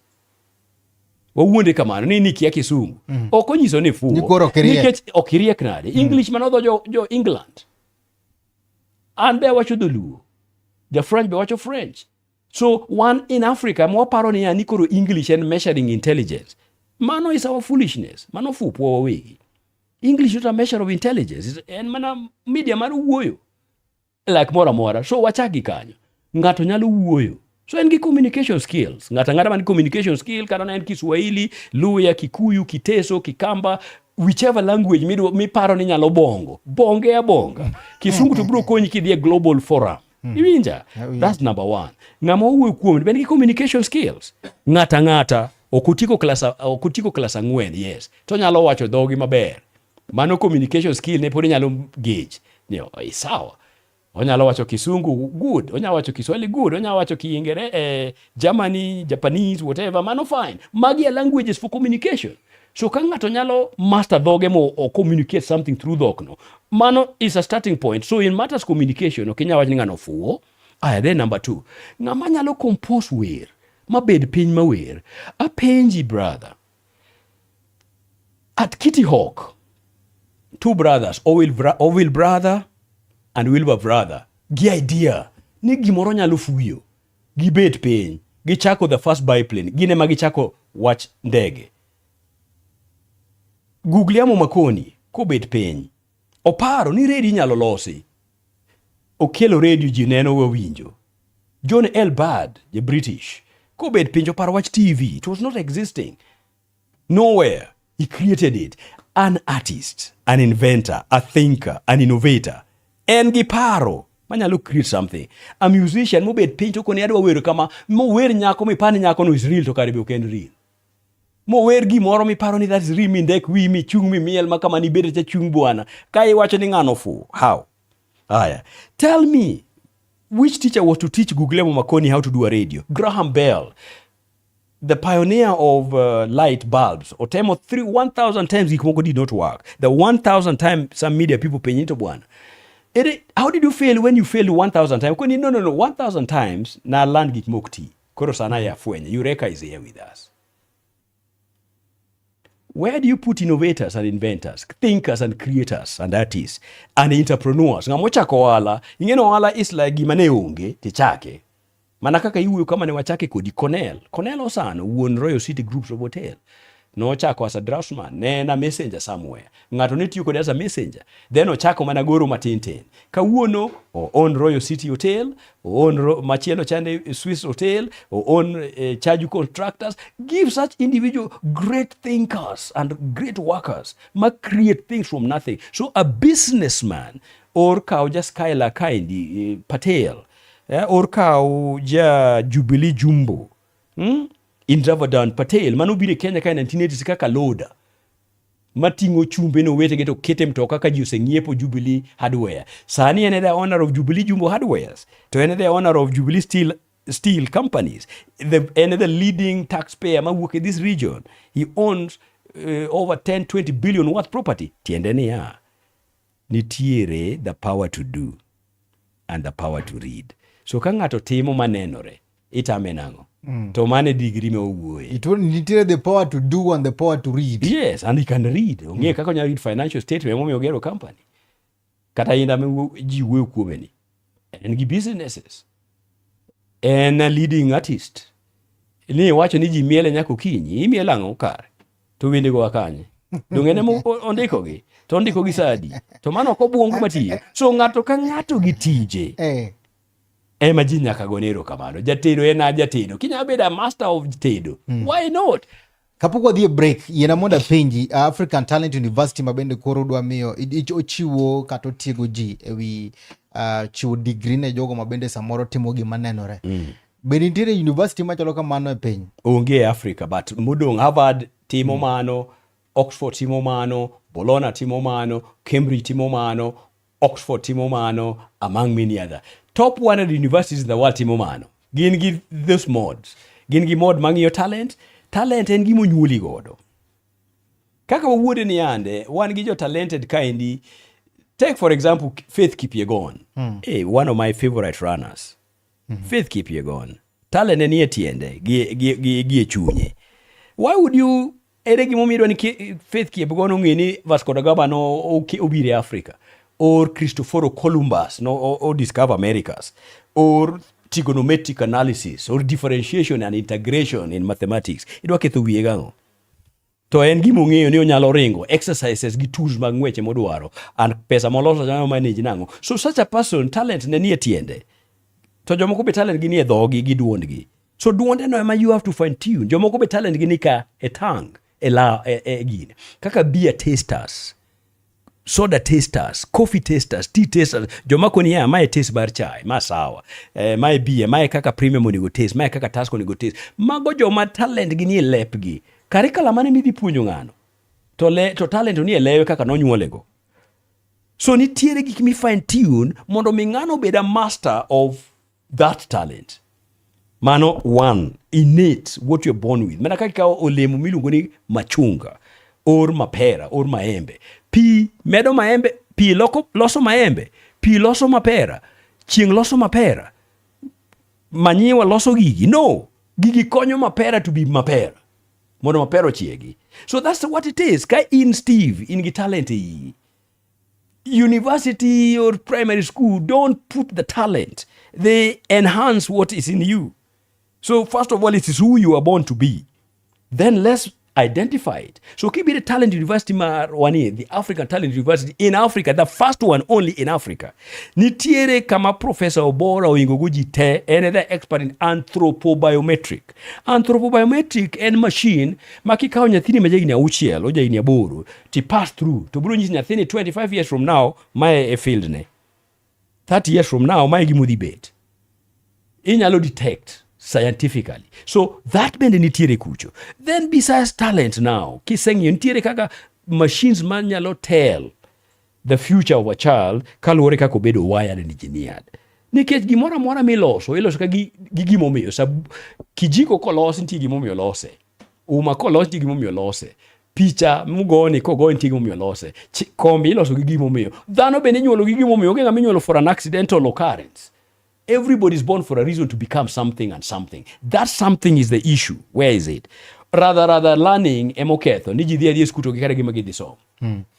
Wawuonde kamano ni nikia kisungu. Ok onyiso ni fuwo. Ni koro ok iriek. Nikech ok iriek nade. English manodho jo England. An be awacho dholuo. Ja French be wacho French. So one in Africa mwaparo ni ni koro English en measuring intelligence. Mano is our foolishness. Mano fupwa wawegi. English is not a measure of intelligence. It's en mana media mar wuoyo. Like moro amora. So wachak gi kanyo. Ng'ato nyalo wuoyo. So en gi communication skills. Ng'ato ang'ata man gi communication skill, kata ne en Kiswahili, Luya, Kikuyu, Kiteso, Kikamba, whichever language miparo ni nyalo bongo. Bonge abonga. Kisungu to biro konyi kidhi e global forum. Iwinja? That's number one. Ng'ama owuoyo kuom be nigi communication skills. Ng'ata ang'ata ok otieko klas ok otieko klas ang'wen, yes. To onyalo wacho dhogi maber. Mano communication skill ne pod inyalo gauge. Ni oh, sawa. Onyalo wacho Kisungu good, onyalo wacho Kiswahili good, onyalo wacho Kiingere, Germany, Japanese, whatever, mano fine. Magi are languages for communication. So ka ng'ato nyalo master dhoge mo o communicate something through dhok no, mano is a starting point. So in matters communication, ok inyal wach ni ng'ano fuwo. Aya, then number two, ng'ama nyalo compose wer, mabed piny mawer. Apenji brother, at Kitty Hawk, two brothers, Orville brother and Wilbur brother, gi idea ni gimoro nyalo fuyo. Gibet piny, gichako the first biplane, gin ema gichako wach ndege. Guglielmo Marconi kobet piny, oparo ni redio inyalo losi. Okelo redio ji neno wawinjo. John L. Baird, the British, kobet piny oparo wach TV, it was not existing. Nowhere. He created it. An artist, an inventor, a thinker, an innovator. En gi paro manyalo create something. A musician mobet piny to koni adwa wero kama, mower nyako mipar ni nyako no is real to kare be ok en real. Mower gimoro miparo ni that is real, mindek wiyi michung' mimiel ma kama nibede cha chung' bwana. Ka iwacho ni ng'ano ofuwo, how? Aya, tell me which teacher was to teach Guglielmo Marconi how to do a radio? Graham Bell, the pioneer of light bulbs. Otemo 1,000 times gik moko did not work. The 1,000 times some media people penyi to bwana. How did you fail when you failed 1,000 times? Koni no, 1,000 times na learn gik mok ti. Koro sana ya fwenye. Eureka is here with us. Where do you put innovators and inventors, thinkers and creators and artists and entrepreneurs? Ng'ama ochako ohala, ing'e ni ohala is like gima ne onge tichake. Mana kaka iwuoyo kama ne wachake kodi Cornell. Cornell Osano, wuon Royal City Groups of Hotel. Nochako as a draftsman, ne en a messenger somewhere. Ng'ato ne tiyo kode as a messenger. Then ochako mana goro matin tin. Kawuono, o own Royal City Hotel, o own machielo chande Swiss Hotel, o own Chaju Contractors. Give such individual great thinkers and great workers ma create things from nothing. So a businessman or kaw ja Skylar kaendi Patel, or kaw ja Jubilee Jumbo, Indravadan Patel manobiro e Kenya ka 1980 kaka loader mating'o chumbe ne owetege to kete mtoka ka ji oseng'iepo Jubilee Hardware. Sani en e the owner of Jubilee Jumbo Hardwares, to en e the owner of Jubilee Steel Companies. En e the leading taxpayer mawuok e this region. He owns over 10 20 billion worth property. Tiende niya, nitiere the power to do and the power to read. So ka ng'ato timo manenore, itame nang'o? To mano e degree ma owuoye. Nitiere the power to do and the power to read. Yes, and he can read. Ong'eyo kaka onyalo read financial statement emomiyo ogero company. Kata inda ma ji wuoyo kuome ni. En gi businesses. En a leading artist. Ni iwacho ni ji miele nyaka okinyi, imielo ang'o kare? To wende go kanye? Donge en ema ondikogi? To ondikogi sa adi? To mano ok obuongo matiyo. So ng'ato ka ng'ato gi tije. Ema ji nyaka gone erokamano. Jatedo en a jatedo. Kinyalo bedo a master of tedo. Why not? Kapok wadhi e break, yiena mondo apenji, African Talent University ma bende koro dwa miyo ochiwo kata otiego ji ewi chiwo degree ne jogo ma bende samoro timo gima nenore. Be nitiere university machalo kamano e piny? Onge e Africa, but modong' Harvard timo mano, Oxford timo mano, Bologna timo mano, Cambridge timo mano, Oxford timo mano, among many other. Top 100 universities in the world timo mano. Gin gi those modes. Gin gi mode mang'iyo talent. Talent en gima onyuoli godo. Kaka wawuode ni yande, wan gi jo talented kaendi. Take for example Faith Kipyegon. Hey, one of my favorite runners. Faith Kipyegon. Talent ne nie tiende gi e chunye. Why would you, ere gimomiyo idwa ni Faith Kipyegon ong'e ni Vasco da Gama no obiro e Africa, or Christopher Columbus no o discover Americas, or trigonometric analysis, or differentiation and integration in mathematics? Idwa ketho wiye gang'o? To en gima ong'eyo ni onyalo ringo exercises gi tools mag ng'weche modwaro and pesa moloso nyalo manage nang'o. So such a person, talent ne nie tiende. To jomoko be talent gi nie dhogi gi duondgi. So duonde no ema you have to fine tune. Jomoko be talent gi ni ka e tongue, e la e gine. Kaka beer tasters, soda tasters, coffee tasters, tea tasters. Joma koni ya mae taste mar chai, ma sawa. Mae beer, mae kaka Premium onego taste, mae kaka Tusker onego taste. Mago joma talent gi nie lepgi. Curriculum mane midhi puonjo ng'ano? To talent nie lewe kaka nonyuolego. So nitiere gik mi fine tune mondo mi ng'ano obed a master of that talent. Mano one, innate, what you're born with. Mana kaka ikawo olemo miluongo ni machunga, or mapera, or maembe. Pi medo maembe, pi loko, loso maembe, pi loso mapera, chieng' loso mapera, manyiwa loso gigi. No, gigi konyo mapera to be mapera, mondo mapera ochiegi. So that's what it is. Ka in Steve, in gi talent e iyi, university or primary school don't put the talent. They enhance what is in you. So first of all, it is who you are born to be. Then let's Identify it. So kibiro e Talent University marwa ni, the African Talent University in Africa, the first one only in Africa. Nitiere kama Professor Obora oingo go ji te, en e the expert in anthropobiometric. Anthropobiometric en machine ma kikawo nyathini ma jahigni 6, o jahigni 8, ti pass through, to biro nyisi nyathini 25 years from now, mae e field ne. 30 years from now, mae gima odhi bet. Inyalo detect scientifically. So that bende nitiere kucho. Then besides talent now, kiseng'iyo nitiere kaka machines manyalo tell the future of a child kaluwore kaka obedo wired and engineered. Nikech gimoro amora miloso, iloso ka gi gimomiyo. Kijiko kolos nitie gimomiyo lose. Uma kolos nitie gimomiyo lose. Picha mugoni kogo nitie gimomiyo lose. Kombe iloso gi gimomiyo. Dhano bende inyuolo gi gimomiyo. Onge ng'ama inyuolo for an accidental occurrence. Everybody is born for a reason to become something and something. That something is the issue. Where is it? Rather learning emoketho ni ji dhi adhi e skul to gikare gima gidhi somo.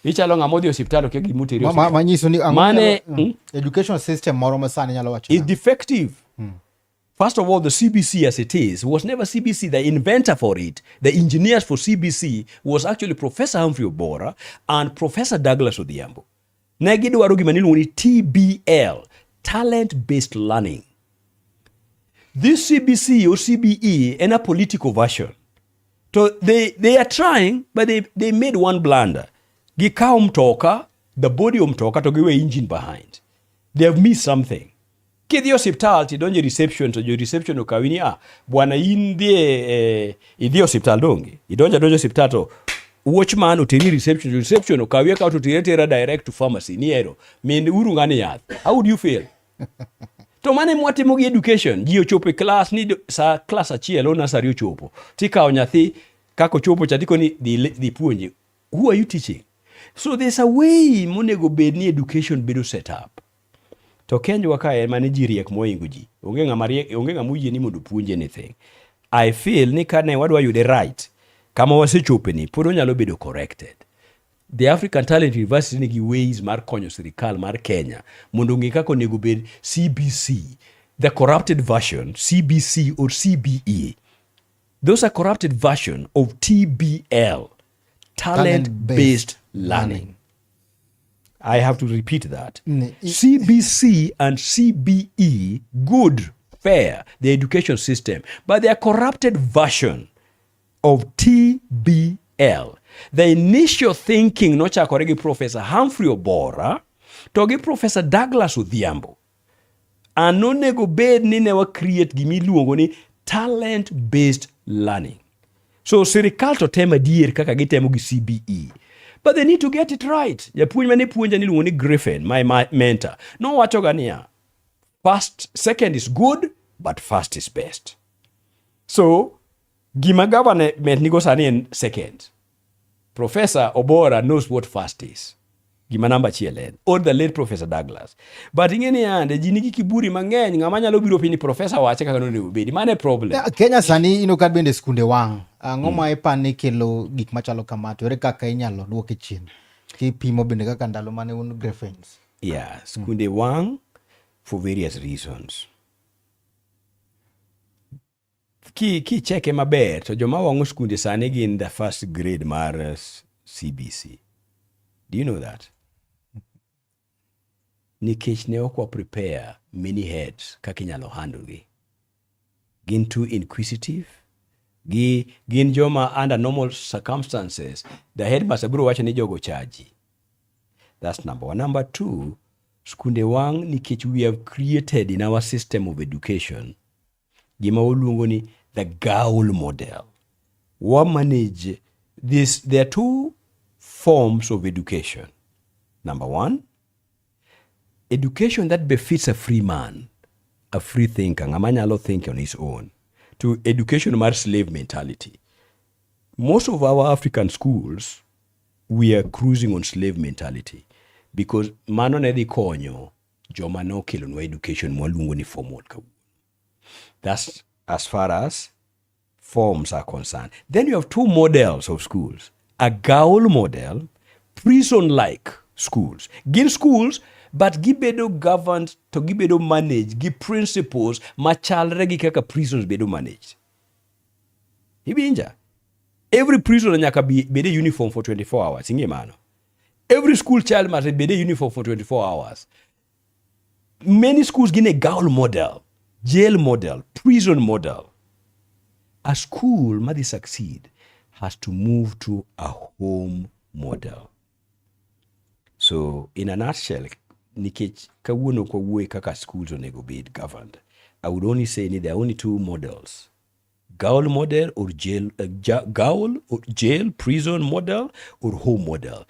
Ichalo ng'ama odhi e osiptal okia gima otere osiptal. Manyiso ni ang'o Mane, education system moro ma sani nyalo wacho is defective. First of all, the CBC as it is was never CBC. The inventor for it, the engineers for CBC was actually Professor Humphrey Obora and Professor Douglas Odhiambo. Ne gidwaro gima niluongo ni TBL, Talent Based Learning. This CBC or CBE en a political version. So they are trying, but they made one blunder. Gikawo mtoka, the body of mtoka, to giwe engine behind. They have missed something. Kidhi e osiptal tidonjo e reception to jo reception okawi ni, ah, bwana in dhi e, idhi e osiptal donge? Idonjo adonja e osiptal to watchman oteri e reception, reception okawi akawa to teri atera direct to pharmacy ni ero. Min uru ng'ani yath. How would you feel? To mano ema watimo gi education. Ji ochopo e class ni sa class achiel o nursery ochopo. Tikawo nyathi kaka ochopo cha tikoni dhi puonje. Who are you teaching? So there's a way monego bed ni education bedo set up. To Kenywa ka ema ni ji riek mohingo ji. Onge ng'ama riek, onge ng'ama oyie ni mondo opuonj anything. I feel ni kane wadwa yude right, kama wasechope ni pod onyalo bedo corrected. The African Talent University nigi ways mar konyo sirikal mar Kenya mondo ong'e kaka onego bed CBC, the corrupted version, CBC or CBE. Those are corrupted version of TBL, talent-based learning. I have to repeat that. CBC and CBE, good, fair, the education system, but they are corrupted version of TBL. The initial thinking nochakore gi Professor Humphrey Obora to gi Professor Douglas Odhiambo. An onego bed ni ne wa create gimiluongo ni talent based learning. So sirikal to temo adier kaka gitemo gi CBE. But they need to get it right. Japuonj mane puonja niluongo ni Griffin, my mentor, nowachoga niya, first, second is good, but first is best. So, gima government nigo sani en second. Professor Obora knows what first is. Gima namba achiel en. Or the late Professor Douglas. But ing'e ni yande, ji nigi kiburi mang'eny, ng'ama nyalo biro piny ni professor wache kaka nonego bedi. Mano e problem. Kenya sani ino ka bende skunde wang'. Ang'o ma ipani kelo gik machalo kama to ere kaka inyalo duoke chien? Kipimo bende kaka ndalo mane un Griffins. Yeah, skunde wang' for various reasons. Kicheke maber to joma wang'o skunde sani gin the first grade mar CBC. Do you know that? Nikech ne ok wa prepare many heads kaka inyalo handle gi. Gin too inquisitive. Gin joma under normal circumstances, the headmaster biro wacho ni jogo chaji. That's number one. Number two, skunde wang' nikech we have created in our system of education gima waluongo ni the gaol model. Wa manage this, there are two forms of education. Number one, education that befits a free man, a free thinker, ng'ama nyalo think on his own, to education mar slave mentality. Most of our African schools, we are cruising on slave mentality because mano ne dhi konyo joma nokelonwa education mwaluongo ni formal kawuono. That's as far as forms are concerned. Then you have two models of schools. A gaol model, prison-like schools. Gin schools, but gibedo governed to gibedo managed gi principles machalre gi kaka prisons bedo managed. Iwinja? Every prisoner nyaka bed e uniform for 24 hours. Ing'e mano? Every school child must bed e uniform for 24 hours. Many schools gin a gaol model, jail model, prison model. A school madhi succeed has to move to a home model. So in a nutshell, nikech kawuono ok wawuoye kaka schools onego bed governed, I would only say ni there are only two models. Gaol model or jail, gaol or jail, prison model or home model.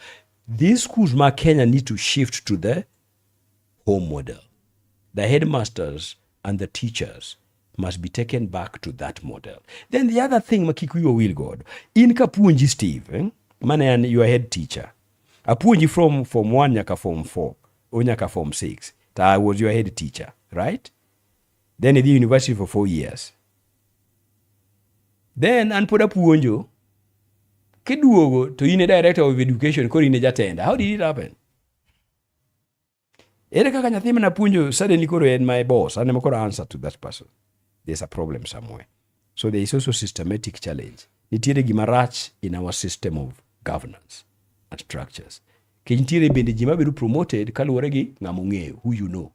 These schools ma Kenya need to shift to the home model. The headmasters and the teachers must be taken back to that model. Then the other thing ma kik wiwa wil godo, in kapuonji Steve, eh? Mane an your head teacher. Apuonji from form 1 nyaka form 4 or nyaka form 6. Ta I was your head teacher, right? Then idhi university for 4 years. Then an pod apuonjo, kiduogo to in e director of education, koro in e jatenda. How did it happen? Ere kaka nyathi mana puonjo suddenly koro en my boss, an ema koro answer to that person. There's a problem somewhere. So there is also systematic challenge. Nitiere gima rach in our system of governance and structures. Kech nitiere bende ji mabedo promoted kaluwore gi ng'ama ong'eyo, who you know,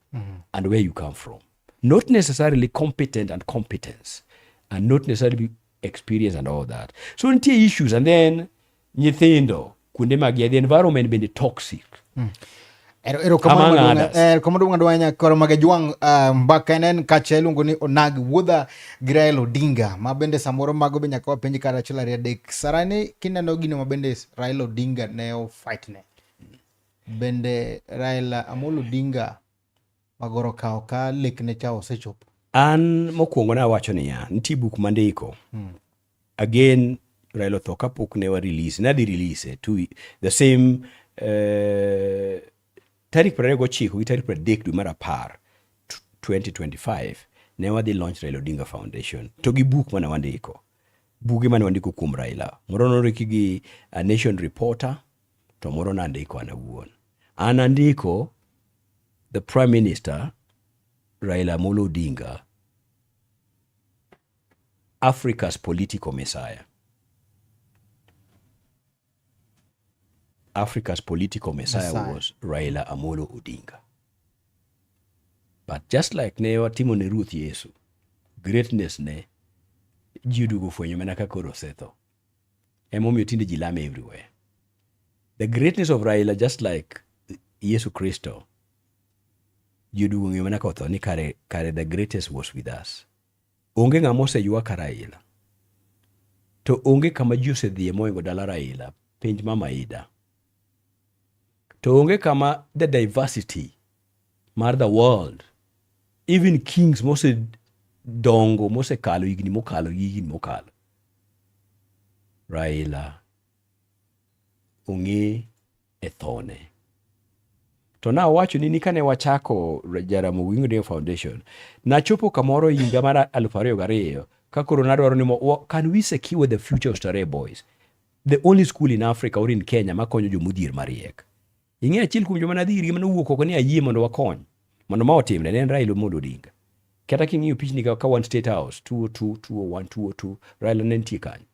and where you come from. Not necessarily competent and competence, and not necessarily experience and all that. So nitie issues, and then nyithindo kuonde mag the environment bende toxic. Erokamano Among maduong', others. Erokamano maduong' ahinya koro Magajwang', mbaka en kacha iluongo ni Onagi wuodha gi Raila Odinga ma bende samoro mago be nyaka wapenj kata achiel ariyo adek. Sarani kineno gino ma bende Raila Odinga ne o fight ne. Bende Raila Amolo Odinga magoro kawo ka lekne cha osechopo. An mokwongo nawacho niya, nitie buk mandiko. Again, Raila otho kapok ne wa release, nadhi release to the same tarik 29 gi tarik 30 dwe mar 10 2025 ne wadhi launch Raila Odinga Foundation to gi buk mane wandiko. Buge mane wandiko kuom Raila. Moro nondiki gi a Nation reporter to moro nandiko an awuon. An andiko the Prime Minister Raila Amolo Odinga, Africa's political messiah. Africa's political messiah, Messiah. was Raila Amolo Odinga. But just like ne watimo ne Ruoth Yesu, greatness ne ji oduogo fwenyo mana ka koro osetho. Emomiyo tinde ji lame everywhere. The greatness of Raila, just like Yesu Kristo, ji oduogo ng'eyo mana kotho ni kare, kare the greatest was with us. Onge ng'ama oseywa ka Raila. To onge kama ji osedhiye mohingo dala Raila, penj Mama Ida. To onge kama the diversity mar the world, even kings mosedongo, mosekalo higni mokalo gi higni mokalo. Raila ong'e e thone. To nawacho ni kane wachako Jaramogi Odinga Foundation, nachopo kamoro higa mar 2002 ka koro nadwaro ni can we secure the future of Starehe Boys? The only school in Africa or in Kenya makonyo jomodhier mariek. Ing'e achiel kuom joma nadhi irgi manowuok oko ni ayie mondo wakony. Mondo ma otimre ne en Raila Amolo Odinga. Kata king'iyo pichni ka wan State House 202, 201, 202, Raila ne nitie kanyo.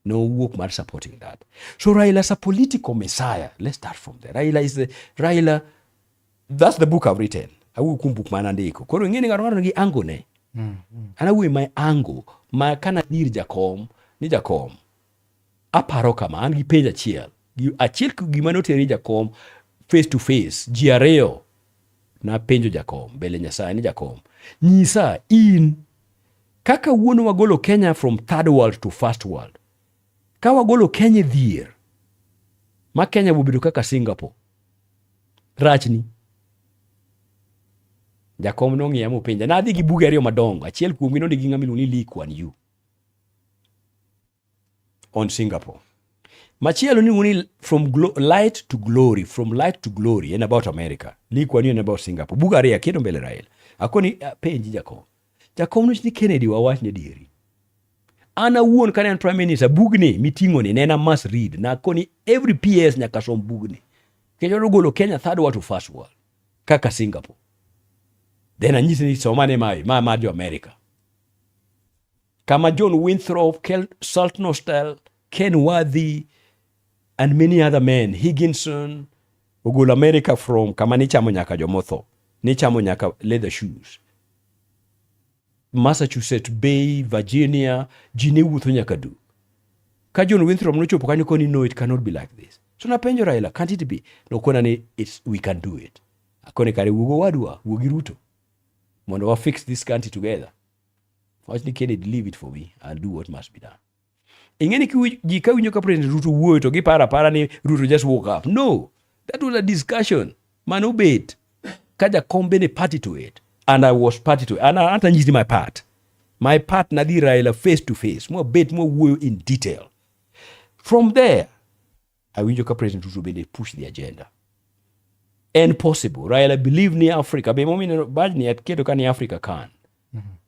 Nowuok mar supporting that. So Raila is a political messiah. Let's start from there. Raila is the Raila. That's the book I've written. Awuoyo kuom buk mana andiko. Koro ing'e ni ng'ato ng'ato nigi angle ne. An awuoyo my angle ma kana dir jakom ni jakom. Aparo kama an gi penjo achiel. Achiel gima noteri jakom face to face ji ariyo napenjo jakom mbele Nyasaye ni jakom nyisa in kaka wuon wagolo Kenya from third world to first world ka wagolo Kenya e dhier ma Kenya bobedo kaka Singapore rachni jakom nong'iya mopenja nadhi gi buge ariyo madongo achiel kuomgi nondik gi ng'ama iluongo ni Lee Kuan Yew on Singapore machielo niluongo ni from light to glory, from light to glory en about America. Lee Kuan Yew en about Singapore. Buga ariyo aketo mbele Raila akoni penji jakom. Jakom nowacho ni Kennedy wawach ne dieri an awuon kane an prime minister bugni miting'o ni ne en a must read nakoni every PS nyaka som bugni nikech odwa golo Kenya third world to first world kaka Singapore. Then anyisi ni somane mae ma mar jo America kama John Winthrop, Kel Saltonstall Ken Worthy and many other men, Higginson, ogolo America from kama nichamo nyaka jomotho, nichamo nyaka leather shoes. Massachusetts Bay, Virginia, ji ne wuotho nyaka duk. Ka John Winthrop nochopo kanyo koni no it cannot be like this. So napenjo Raila, can't it be? Nokona ni it's, we can do it. Akone kare wuog owadwa, wuog gi Ruto. Mondo wa fix this country together. Wach ni Kennedy leave it for me, I'll do what must be done. Ing'e ni ji ka winjo ka President Ruto wuoyo to giparo apara ni Ruto just woke up. No, that was a discussion manobet ka jakom bende party to it and I was party to it. And anta nyisi my part. My part nadhi Raila face to face. Mwabet mwawuoyo in detail. From there, awinjo ka President Ruto bende push the agenda. And possible. Raila believe ni Africa. Be momineno bajni aketo ka ni Africa can.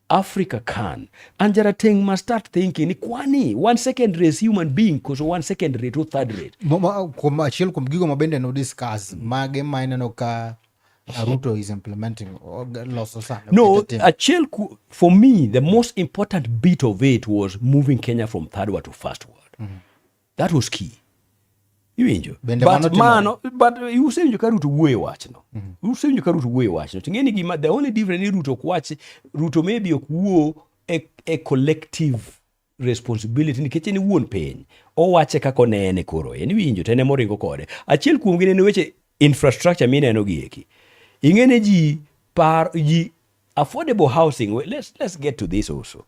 Africa can. And Jarateng must start thinking ni kwani one second race human being koso one second rate or third rate. Kuom achiel kuom gigo ma bende no discuss mage ma ineno ka Ruto is implementing loso sani No, achiel for me, the most important bit of it was moving Kenya from third world to first world. That was key. Iwinjo? But mano, but usewinjo ka Ruto wuoyo e wachno. Usewinjo ka Ruto wuoyo e wachno. To ing'e ni gima, the only difference ni Ruto ok wach, Ruto maybe ok wuo e collective responsibility nikech en wuon piny. Owache kaka onene koro. En iwinjo to en ema oringo kode. Achiel kuomgi ne en weche infrastructure mineno gi eki. Ing'e ni ji par ji affordable housing, let's get to this also.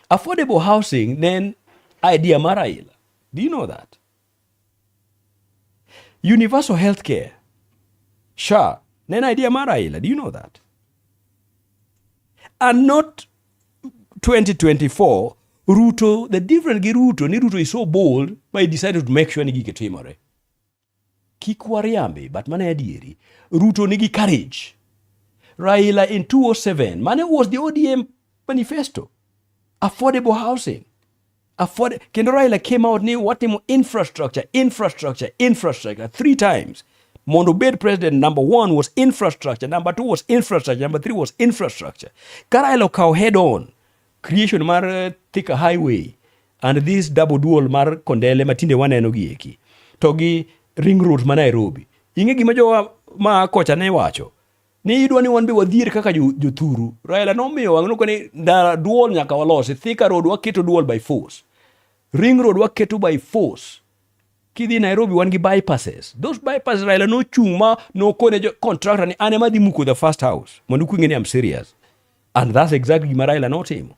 Affordable housing ne en idea mar Raila. Do you know that? Universal healthcare. SHA. Ne en idea mar Raila. Do you know that? And not 2024, Ruto, the difference gi Ruto, ni Ruto is so bold, but he decided to make sure ni gike timore. Kik wariambi, but mano e adieri. Ruto nigi courage. Raila in 2007, mane was the ODM manifesto. Affordable housing. Kendo Raila came out ni watimo infrastructure, infrastructure, infrastructure 3 times. Mondo obed president, number 1 was infrastructure, number 2 was infrastructure, number 3 was infrastructure. Ka Raila okawo head on creation mar Thika Highway and this double dual mar Kondele matinde waneno gi eki, to gi ring road ma Nairobi. Ing'e gima jowa ma kocha ne wacho? Ni idwa ni wan be wadhier kaka jothuru. Raila nomiyo wang' nokone ni ndara dual nyaka walosi. Thika road waketo dual by force. Ring road waketo by force. Kidhi Nairobi wan gi bypasses. Those bypasses Raila nochung' ma nokone jo contractor ni an ema dhi muko the first house. Mondo uking'e ni I'm serious. And that's exactly gima Raila notimo.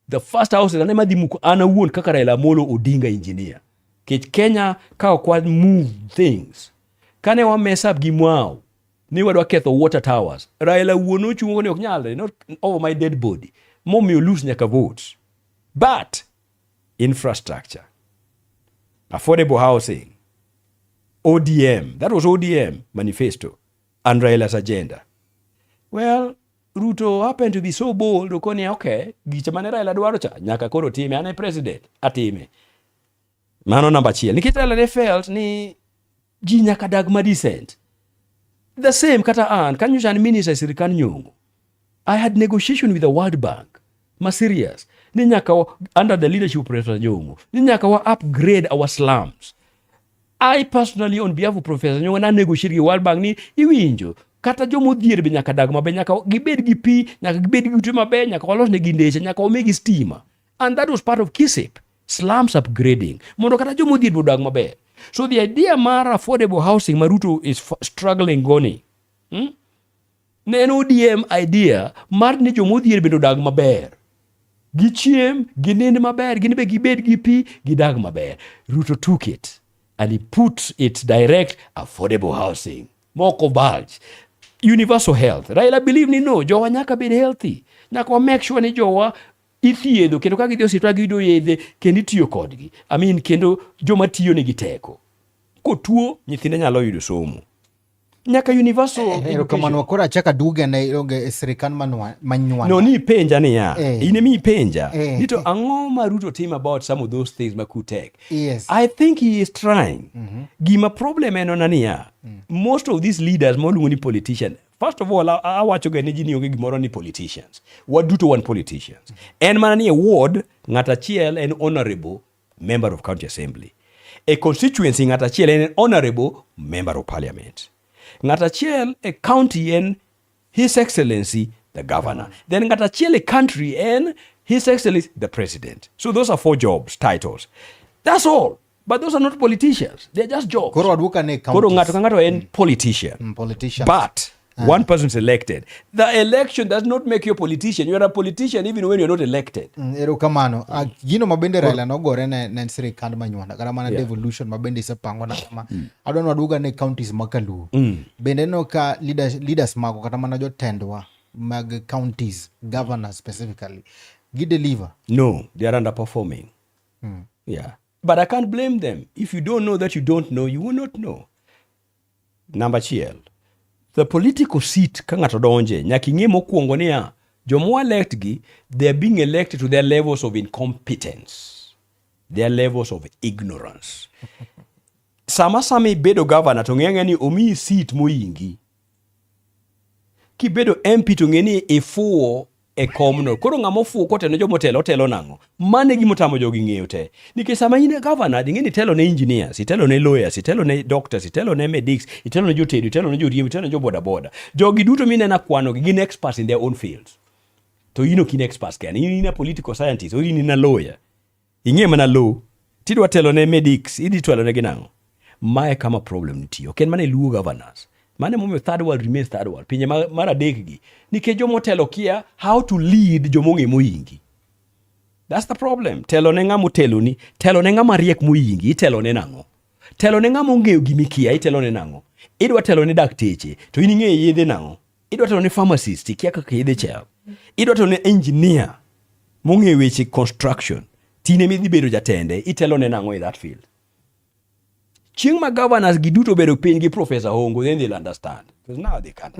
The first house an ema dhi muko an awuon kaka Raila Amolo Odinga engineer. Kech Kenya ka ok wa move things. Kane wa mess up gi Mwau, ni wadwa ketho water towers. Raila wuon nochungo ni ok nyalre, not over my dead body. Momiyo lose nyaka votes. But infrastructure, affordable housing, ODM, that was ODM manifesto and Raila's agenda. Well, Ruto happened to be so bold, okoni, okay, gicha mane Raila dwaro cha, nyaka koro time, an e president, atime. Mano namba achiel. Nikech Raila ne felt ni ji nyaka dag ma decent. The same kata an, kanyo an minister e sirikand Nyong'o. I had negotiation with the World Bank, ma serious, ni nyaka wa, under the leadership of Professor Nyong'o, ni nyaka wa upgrade our slums. I personally, on behalf of Professor Nyong'o, na negotiate gi World Bank ni iwinjo, kata jomodhier be nyaka dag maber, nyaka gibed gi pi, nyaka gibed gi ute maber, nyaka walosnegi ndeche, nyaka wamigi stima. And that was part of KISIP, slums upgrading, mondo kata jomodhier be odag maber. So the idea mar affordable housing ma Ruto is struggling goni, Ne en ODM idea mar ni jomodhier bende odag maber. Gichiem, ginind maber, gin be gibed gi pi, gidag maber. Ruto took it and he put it direct affordable housing. Moko bulge. Universal health. Raila believe ni no, jowa nyaka bed healthy. Nyaka wa make sure ni jowa ithiedho kendo ka gidhi osiptal giyudo yedhe kendo itiyo kodgi. I mean, kendo joma tiyo nigi teko. Kotuo, nyithinde nyalo yudo somo. Nyaka universal Erokamano, koro achako aduoge ne onge e sirikand manyuanda. No, ni ipenja niya. In ema ipenja. Ni to ang'o ma Ruto timo about some of those things ma kutek? I think he is trying. Gima problem en ona niya. Most of these leaders ma waluongo ni politician. First of all, awacho ga ni ji ni onge gimoro ni politicians. Waduto wan politicians. En mana ni e ward, ng'at achiel en honorable Member of County Assembly. E constituency ng'at achiel en Honorable Member of Parliament. Ng'at achiel e county en His Excellency the Governor. Then ng'at achiel e country en His Excellency the President. So those are four jobs, titles. That's all. But those are not politicians. They're just jobs. Koro waduoka ne Koro counties. ng'ato ka ng'ato en politician. Politicians. But one person's elected. The election does not make you a politician. You are a politician even when you're not elected. Erokamano. Ah, gino ma bende Raila nogore ne en sirikand Manywanda kata mana devolution ma bende isepango na kama adwa ni waduoga ne counties ma kaluo. Bende ineno ka leaders mago kata mana jotendwa mag counties, governors specifically, gi deliver. No, they are underperforming. Yeah. But I can't blame them. If you don't know that you don't know, you will not know. Number achiel, the political seat ka ng'ato donje, nyaka ing'e mokwongo niya, joma elect gi, they are being elected to their levels of incompetence, their levels of ignorance. Sama ibedo governor to ng'e ang'eya ni omiyi seat moyingi. Kibedo MP to ng'e ni ifuwo e komno. Koro ng'ama ofuwo kotelo jomotelo, otelo nang'o? Mano e gima otamo jogi ng'eyo te. Nikech sama in e governor, ing'e ni itelo ne engineers, itelo ne lawyers, itelo ne doctors, itelo ne medics, itelo ne jotedo, itelo ne joriembo, itelo ne jo boda boda. Jogi duto mineno akwanogi gin experts in their own fields. To in ok in experts kende, in a political scientist, or in a lawyer. Ing'e mana law. Tidwa telo ne medics, idhi telo ne gi nang'o? Mae kama problem nitie. Ok en mana e Luo governors. Mano emomiyo third world remains third world. Pinje mar adek gi. Nikech jomotelo kia how to lead jomong'e moyingi. That's the problem. Telo ne ng'ama oteloni, telo ne ng'ama riek moyingi, itelo ne nang'o? Telo ne ng'ama ong'eyo gimikia, itelo ne nang'o? Idwa telo ne dakteche, to in ing'eyo yedhe nang'o? Idwa telo ne pharmacist, ikia kaka yedhe chal. Idwa telo ne engineer mong'eyo weche construction, tine midhi bedo jatende, itelo ne nang'o in that field? Chieng' ma governors gi duto bedo piny gi Professor Hongo, then they'll understand. Because now they can't.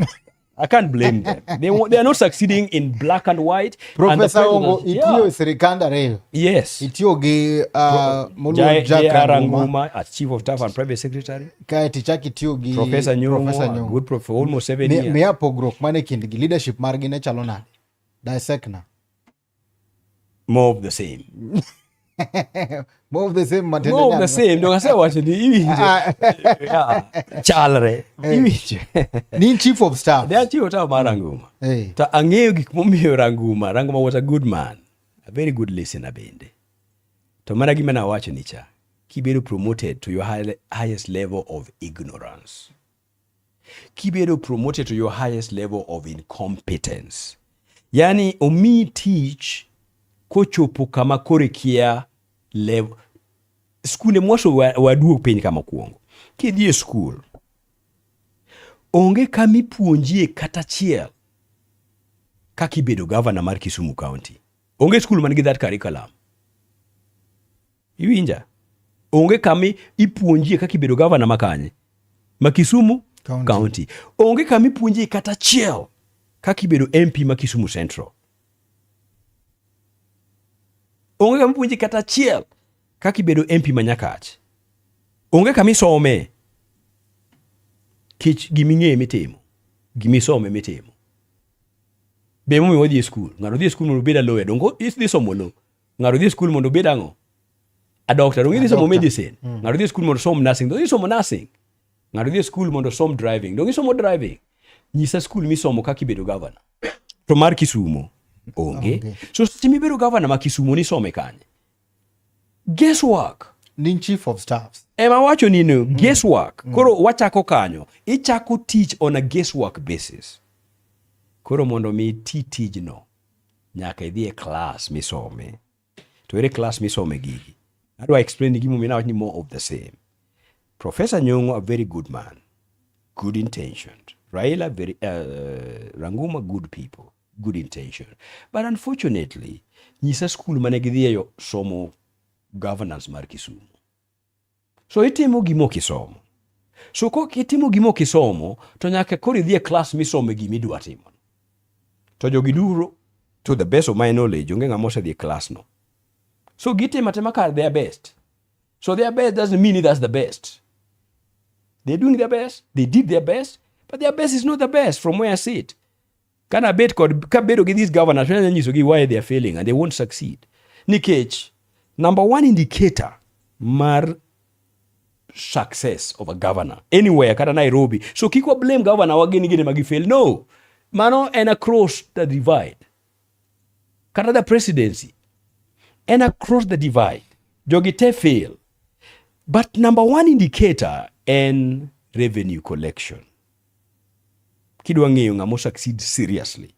I can't blame them. They are not succeeding in black and white. Professor and the Hongo, president- itiyo e sirikand ariyo. Yes. Itiyo gi moluor Jack J.R. Ranguma, Ranguma as Chief of Staff and Private Secretary. kaeto ichak itiyo gi Professor Nyong'o, Professor a Nyong'o. good prof for almost 7 years. Miya pogruok mane kindgi, leadership margi ne chalo nade? Dissect na. More of the same. More of the same matiende More of the nang'o? same. Donge asewacho ni iwinjo. Yeah. Chalre. Iwinjo. Ni chief of staff. Ne achiwo staff mar Ranguma. Eh. To ang'eyo gik momiyo Ranguma. Ranguma was a good man. A very good listener bende. To mana gima nawacho ni cha. Kibedo promoted to your highest level of ignorance. Kibedo promoted to your highest level of incompetence. Yani omiyi tich kochopo kama koro ikia level. Skunde mwaso waduog piny kama kuongo. Kidhi e skul, onge kama ipuonjie kata achiel kaka ibedo governor mar Kisumu County. Onge skul man gi that curriculum. Iwinja? Onge kama ipuonjie kaka ibedo governor ma kanye? Ma Kisumu County. County. Onge kama ipuonjie kata achiel kaka ibedo MP ma Kisumu Central. Onge kama ipuonjie kata achiel kaka ibedo MP ma Nyakach. Onge kama isome. Kech giming'eyo mitimo, gimisome mitimo. Be momiyo wadhi e skul. Ng'ato dhi e skul mondo obed a lawyer, donge idhi somo law. Ng'ato dhi e skul mondo obed ang'o? A doctor, donge idhi somo doctor. medicine. Ng'ato dhi e skul mondo osom nursing, donge idhi somo nursing. Ng'ato dhi e skul mondo osom driving, donge isomo driving. Nyisa skul misomo kaka ibedo governor. To mar Kisumo onge. Onge. So seche mibedo governor ma Kisumo nisome kanye? Guesswork. Ni chief of staff. Ema wacho ni no, guesswork. Koro wachako kanyo. Ichako tich on a guesswork basis. Koro mondo mi iti tijno, nyaka idhi e class misome. To ere class misome gigi? Adwa explain ni gimomiyo nawacho ni more of the same. Professor Nyong'o, a very good man. Good intentioned. Raila, Ranguma, good people. Good intention. But unfortunately, nyisa skul mane gidhiye yo somo governance mar Kisumu. So itimo gima ok isomo. So kok itimo gima ok isomo, to nyaka koro idhi e class misome gima idwa timo. To jogi duto, to the best of my knowledge, onge ng'ama osedhi e class no. So gitimo atima kar their best. So their best doesn't mean that's the best. They're doing their best, they did their best, but their best is not the best from where I sit. Kana bet kod kabedo gi these governors, anyalo nyisogi why they are failing and they won't succeed. Nikech Number one indicator mar success of a governor anywhere kata Nairobi. So kik wa blame governor wa gin gine ma gifail. No. Mano en across the divide. Kata the presidency. En across the divide. Jogi te fail. But number one indicator en revenue collection. Kidwa ng'eyo ng'ama succeed seriously.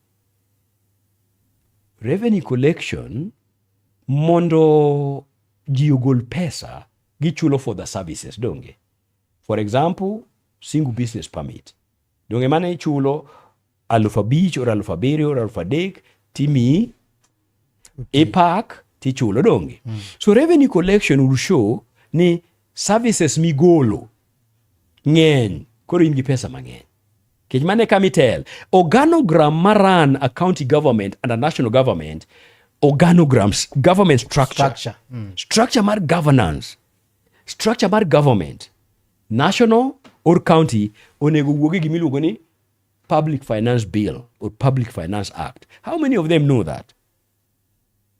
Revenue collection mondo ji ogol pesa gichulo for the services donge. For example, single business permit. Donge mane ichulo 5,000 or 7,000 or 3,000 timiyi ipak tichulo donge. So revenue collection will show ni services migolo ng'eny koro in gi pesa mang'eny. Nikech mano e kama itel. Organogram ma run a county government and a national government, organograms, government structure. Structure. Structure mar governance, structure mar government, national or county, onego wuog e gimiluongo ni Public Finance Bill or Public Finance Act. How many of them know that?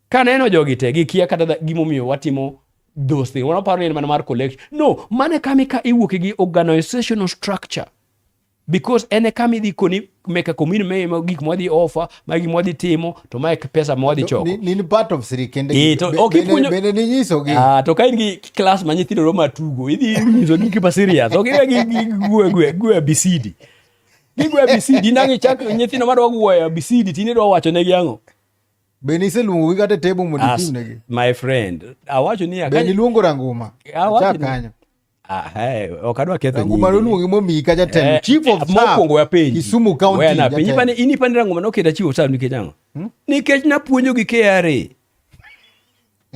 Kaneno jogi te gikia kata gimomiyo watimo those things. Wanaparo ni en mana mar collection. No, mano e kama iwuok gi organizational structure. Because en e kama idhi koni meka commune me gik mwadhi offer, ma gik mwadhi timo, to mae pesa mwadhi choko. Ni part of sirikende. Eh, to ok Bende ninyisogi. Ah, to ka in gi class ma nyithindo romo tugo, idhi nyiso gi gima serious. Ok iwe gi gwe gwe gwe ABCD. Gigwe ABCD nang' ichak nyithindo madwa gweyo ABCD tinde idwa wacho negi ang'o? Be niseluongogi kata e table mondo ipimnegi? My friend, awacho ni Be niluongo Ranguma? Awacho Achak kanyo. Ah, hey, ok adwa ketho Ranguma nyingi. noluongi momiyi ka jatelo. Chief of staff. Mokwongo wapenji. Kisumu County. Weya napenji. Jatelo. In ipani Ranguma noketa chief of staff nikech ang'o? Nikech napuonjo gi KRA.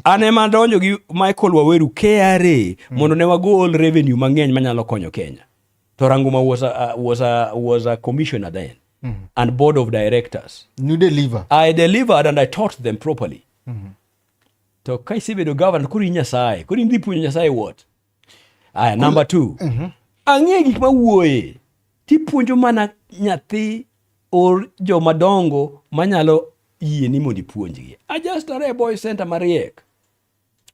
An ema adonjo gi Michael Waweru KRA mondo ne wagol revenue mang'eny manyalo konyo Kenya. To Ranguma was a commissioner then and board of directors. You deliver. I delivered and I taught them properly. To ka isebedo governor koro in Nyasaye, koro in dhi puonjo Nyasaye what? Aya, number two. Ang'e gik mawuoye. Tipuonjo mana nyathi or joma dongo manyalo yie ni mondo ipuonjgi. I just are boy center mariek.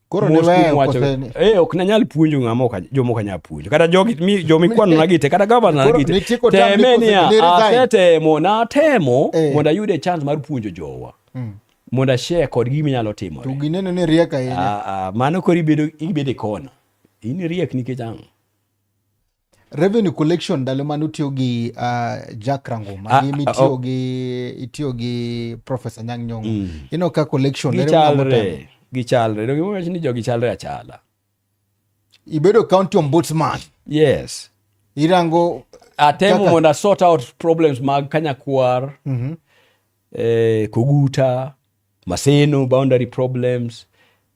Koro Mos niweyo kuom wacho- kose ni- Eh, ok nanyal puonjo ng'ama ok joma ok anyal puonjo. Kata jogi mi joma ikwanona gi te, kata governor Koro gi te. nitieko term Teme ni niya, kose ni resign? asetemo, natemo mondo ayude chance mar puonjo jowa. Mondo ashare kodgi gima nyalo timore. To gineno ni riek ahinya. Ah, ah, mano koro ibedo e kona. In riek nikech ang'o? Revenue collection ndalo mane utiyo gi Jack Ranguma Ah, gi ah, mitiyo oh. gi itiyo gi Professor Anyang' Nyong'o. Ineno ka collection ere ng'ama otemo? Gichalre, gichalre. Donge iwacho ni jogi chalre achala. Ibedo county ombudsman. Yes. Irango Atemo Kaka- mondo a sort out problems mag Kanyakwar, Koguta, Maseno, boundary problems,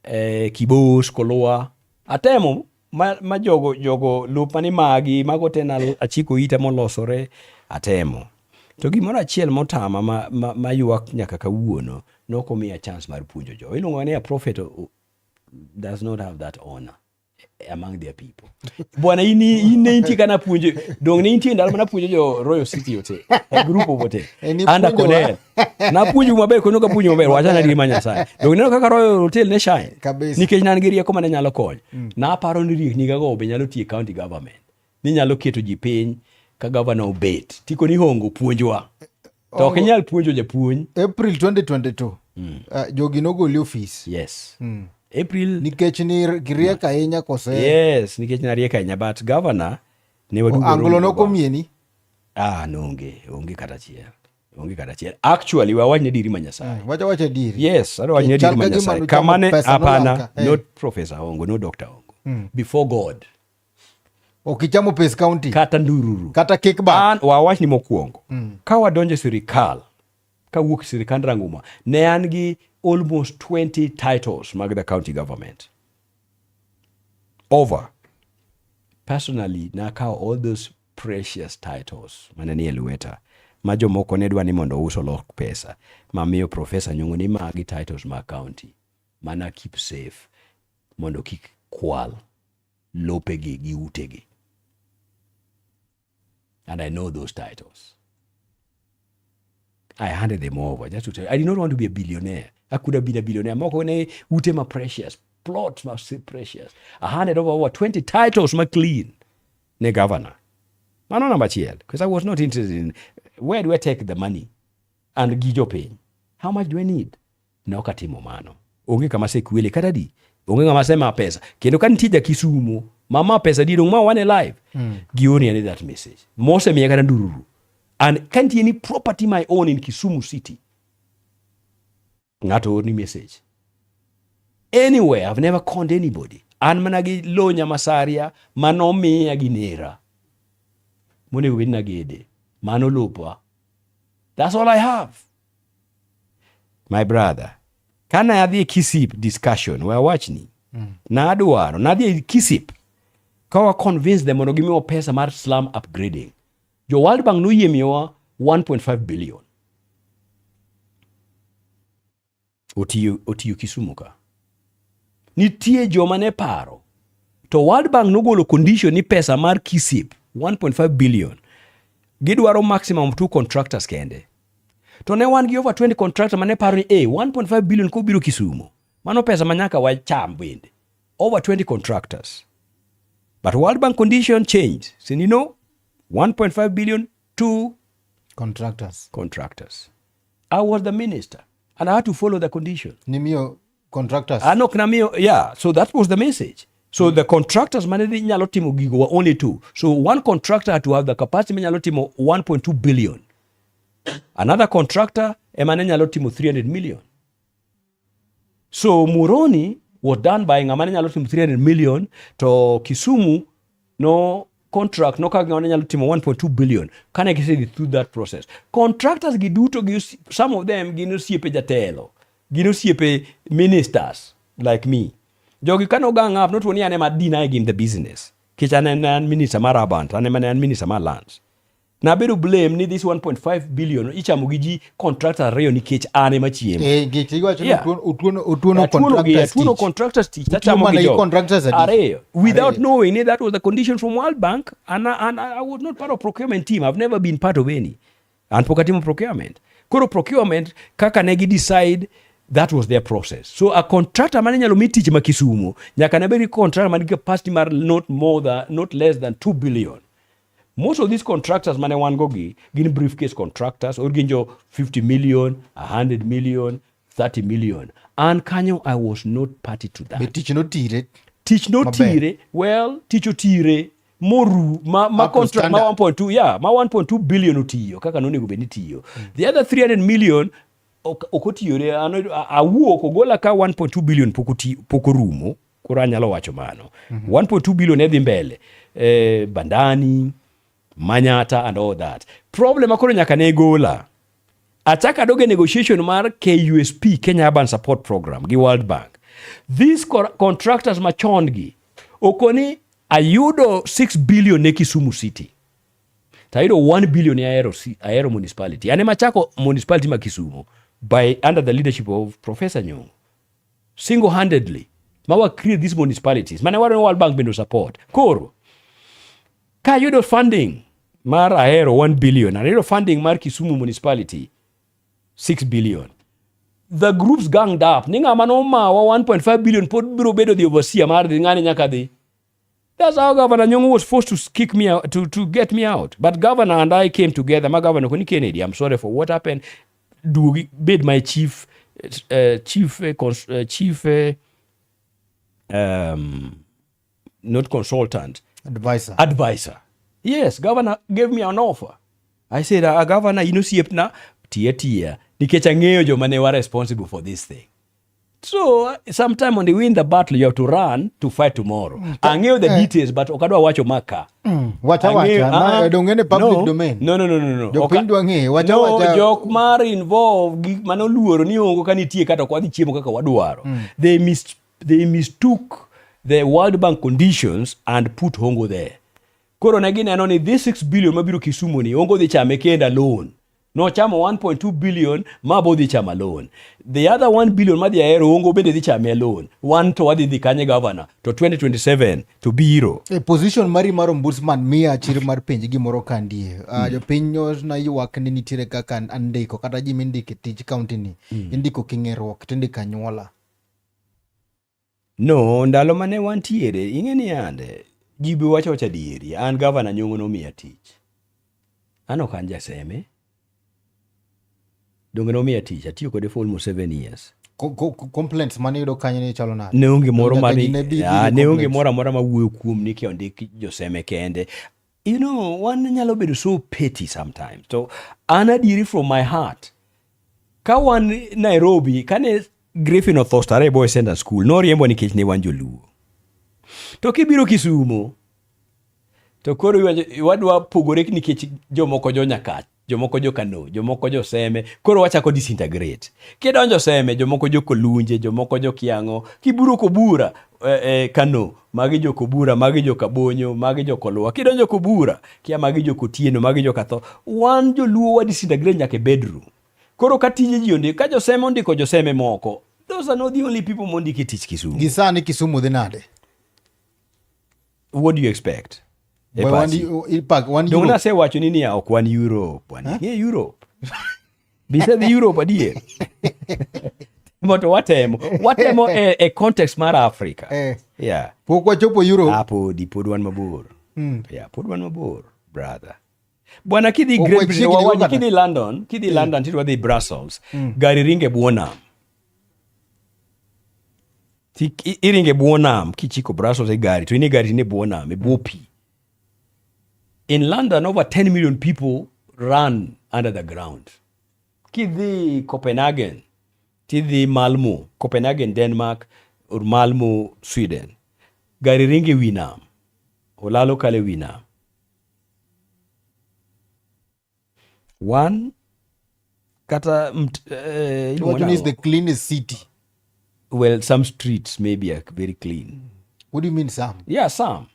Kibos, Kolwa. Atemo ma jogo lop mane magi, mago te na achiko ita molosore, atemo. To gimoro achiel motama ma ywak nyaka kawuono, nokomiya chance mar puonjo jogo. Iluongo ni a prophet does not have that honor among their people. Bwana in ne intie kana puonjo, dong ne intie ndalo mana puonjo jo Royal City Hotel, a group of hotel. En Under ipuonjowa. Cornell. Napuonjo maber kono ka puonjo maber, wachana adier ma Nyasaye. Dong neno kaka Royal Hotel ne shine. Kabisa. Nikech ne an gi rieko mane nyalo konyo. Naparo ni riekni go be nyalo tiyo e county government. Ni nyalo keto ji piny ka governor obet. Tiko ni hongo puonjwa. To ok inyal puonjo japuonj. April 2022. Jogi nogoli ofis. Yes. April Nikech ni giriek ahinya kose Yes, nikech nariek ahinya but governor ne waduogo Anglo romo nokomieni. Ah, nonge, onge kata achiel. Onge kata achiel. Actually, we awach ne diri ma Nyasaye. Wacha wacha diri. Yes, adwa wach ne Chal diri ma ka gima Nyasaye. nuchamo Kama ne pesa hapana, nolal ka, eh. not Professor Hongo, no Dr. Hongo. Before God, Ok ichamo pes county. kata ndururu. Kata kickback. An wawach ni mokwongo. Ka wadonjo e sirikal, kawuok e sirikand Ranguma, ne an gi almost 20 titles mag the county government. Over. Personally, nakawo all those precious titles mane nie lweta ma jomoko ne dwa ni mondo us olok pesa mamiyo Professor Nyong'o ni magi titles mag county mana keep safe mondo kik kwal lopegi gi utegi. And I know those titles. I handed them over just to tell you. I did not want to be a billionaire. I could have been a billionaire. Moko ne ute ma precious. plots ma precious. I handed over over 20 titles ma clean ne governor. Mano namba achiel, because I was not interested in where do I take the money and gi jopiny. How much do I need? Ne ok atimo mano. Onge kama asekwele kata di. Onge ng'ama asema pesa. Kendo ka nitie ja Kisumu, mama pesa di dong' ma wane live. Giorni ane that message. Mosemiya kata ndururu. And ka nitie ni property my own in Kisumu city, ng'ato orni message. Anywhere, I've never conned anybody. An mana gi lo Nyamasaria manomiya gi nera. Monego bed nagede. Mano lopwa. That's all I have. My brother, kane adhi e KISIP discussion, we awachni, nadwaro, nadhi e KISIP, ka wa convince them mondo gimiwa pesa mar slum upgrading. Jo World Bank noyie miyowa 1.5 billion. Otiyo Kisumu ka. Nitie joma ne paro. To World Bank nogolo condition ni pesa mar KISIP 1.5 billion gidwaro maximum of two contractors kende. To ne wan gi over 20 contractor mane paro ni eh 1.5 billion kobiro Kisumu. Mano pesa ma nyaka wacham bende. Over 20 contractors. But World Bank condition changed. So you know 1.5 billion to Contractors. contractors. I was the minister and I had to follow the condition. Nimiyo contractors. An ok namiyo, yeah, so that was the message. So the contractors mane dhi nyalo timo gigo were only two. So one contractor had to have the capacity manyalo timo 1.2 billion. Another contractor ema ne nyalo timo 300 million. So Muhoroni was done by ng'ama ne nyalo timo 300 million to Kisumu no contract no ka ng'ama ne nyalo timo 1.2 billion kane gisedhi through that process. Contractors gi duto gi some of them gin osiepe jatelo, gin osiepe ministers like me. Jogi kane ogang up notuo ni an ema deny gim the business. Nikech an ne an minister mar urban, to an ema ne an minister mar lands. Nabedo blame ni this 1.5 billion ichamo gi ji contractor ariyo nikech an ema chiemo. Eh, nikech iwacho ni Yeah. utuono Atuono gi contractors atuono tich. contractors tich Utuono tachamo mana gi gi jogo. contractors adi? Ariyo. Without Ariyo. knowing ni that was the condition from World Bank and I was not part of procurement team. I've never been part of any. An pok atimo procurement. Koro procurement kaka ne gi decide that was their process. So a contractor mane nyalo mi tich ma Kisumu nyaka ne bed gi contractor man gi capacity mar not more than not less than 2 billion. Most of these contractors mane wan go gi gin briefcase contractors or gin jo 50 million, 100 million, 30 million. An kanyo I was not party to that. Be tich notire. Tich notire, well, tich otire moru ma Up to contract ma standard. 1.2 yeah, ma 1.2 billion otiyo kaka nonego bed ni tiyo. The other 300 million ok otiyore an awuok ogola ka 1.2 billion pok orumo koro anyalo wacho mano. 1.2 billion ne dhi mbele Bandani, Manyata and all that. Problem akoro nyaka ne gola. Achako adog e negotiation mar KUSP, Kenya Urban Support Program gi World Bank. These contractors machon gi okoni ayudo 6 billion ne Kisumu City. To ayudo 1 billion ne Ahero Municipality. An ema achako municipality ma Kisumu by under the leadership of Professor Nyong'o. Single-handedly, ma wa create these municipalities. Mane wadwaro ni World Bank bende support. Koro, ka ayudo funding mar Ahero 1 billion, ayudo funding mar Kisumu Municipality 6 billion. The groups ganged up. Ni ng'ama nomawa 1.5 billion pod biro bedo the overseer mar dhi ng'ani nyaka dhi. That's how Governor Nyong'o was forced to kick me out, to get me out. But Governor and I came together. My Governor Koni Kennedy, I'm sorry for what happened. Do bid my chief, chief, chief, not consultant, Advisor. Advisor. Yes, Governor gave me an offer. I said, Governor, you know, siepna tia tia. Nikech ang'eyo joma ne were responsible for this thing. So sometime when they win the battle, you have to run to fight tomorrow. Ang'eyo the details, but ok adwa wacho maka. Wacha Ang'eyo, wacha, ma dong' en e public no, domain. No, no, no, no, no. Jopiny dwa ng'eyo, wacha no, wacha. Jok mar involve gik mane oluoro ni ongo ka nitie kata ok wadhi chiemo kaka wadwaro. They mistook the World Bank conditions and put Hongo there. Koro ne gineno ni this 6 billion mabiro Kisumu ni Hongo dhi chame kenda alone. Nochamo 1.2 billion ma bo dhi chamo alone. The other 1 billion madhi Ahero Hongo bende dhi chame alone. Wan to wadhi dhi kanye governor to 2027 to biro. E position mari mar ombudsman miya chir mar penji gimoro ka ndie. Jopiny na ywak ni nitiere kaka andiko kata ji mindiko e tij county ni. Indiko king'eruok to indiko anyuola. No, ndalo mane wantiere, ing'e ni yande, ji be wacho wacho adieri. An gavana Nyong'o nomiya tich. An ok an jaseme. Donge nomiya tich, atiyo kode for almost 7 years. Complaints mane iyudo kanyo ne chalo nade? Ne onge moro Nyaka mane ji ne bi ah, gi ne onge complaints. moro amora mawuoyo kuom ni ondik joseme kende. Wan nyalo bedo so petty sometimes. To an adieri from my heart. Ka wan Nairobi, kane Griffin otho Starehe Boys Center School, noriembo nikech ne wan joluo. To kibiro Kisumo, to koro wadwa pogore nikech jomoko jo Nyakach, jomoko jo Kano, jomoko jo Seme, koro wachako disintegrate. Kidonjo Seme, jomoko jo Kolunje, jomoko jo Kiang'o, kiburo Kobura, Kano, magi jo Kobura, magi jo Kabonyo, magi jo Kolwa. Kidonjo Kobura, kia magi jo Kotieno, magi jo Katho. Wan joluo wa disintegrate nyaka e bedroom. Koro ka tije ji ondiko, ka joseme ondiko joseme moko, those are not the only people mondiki tich Kisumu. Gi sani Kisumu dhi nade? What do you expect? E Boy, wan, pachi? wan Donge Europe. nasewacho ni niya ok wan Europe, bwana. Ing'e Europe. Bisedhi Europe adier. Moto watemo. Watemo e context mar Africa. Yeah. Pok wachopo Europe. Ah, podi, pod wan mabor. Yeah, pod wan mabor, brother. Bwana kidhi Ok Great Britain, wachiegni wawacho kata. kidhi London tidwa dhi Brussels, gari ringe bwo nam. Iringe bwo nam kichiko Brussels e gari, to in e gari in e bwo nam, e bwo pi. In London, over 10 million people run under the ground. Kidhi Copenhagen, tidhi Malmo, Copenhagen, Denmark, or Malmo, Sweden. Gari ringe wi nam. Olalo kale wi nam. One, kata iluongo Wacho ni is nang'o? the cleanest city. Well, some streets maybe are very clean. What do you mean some? Yeah, some.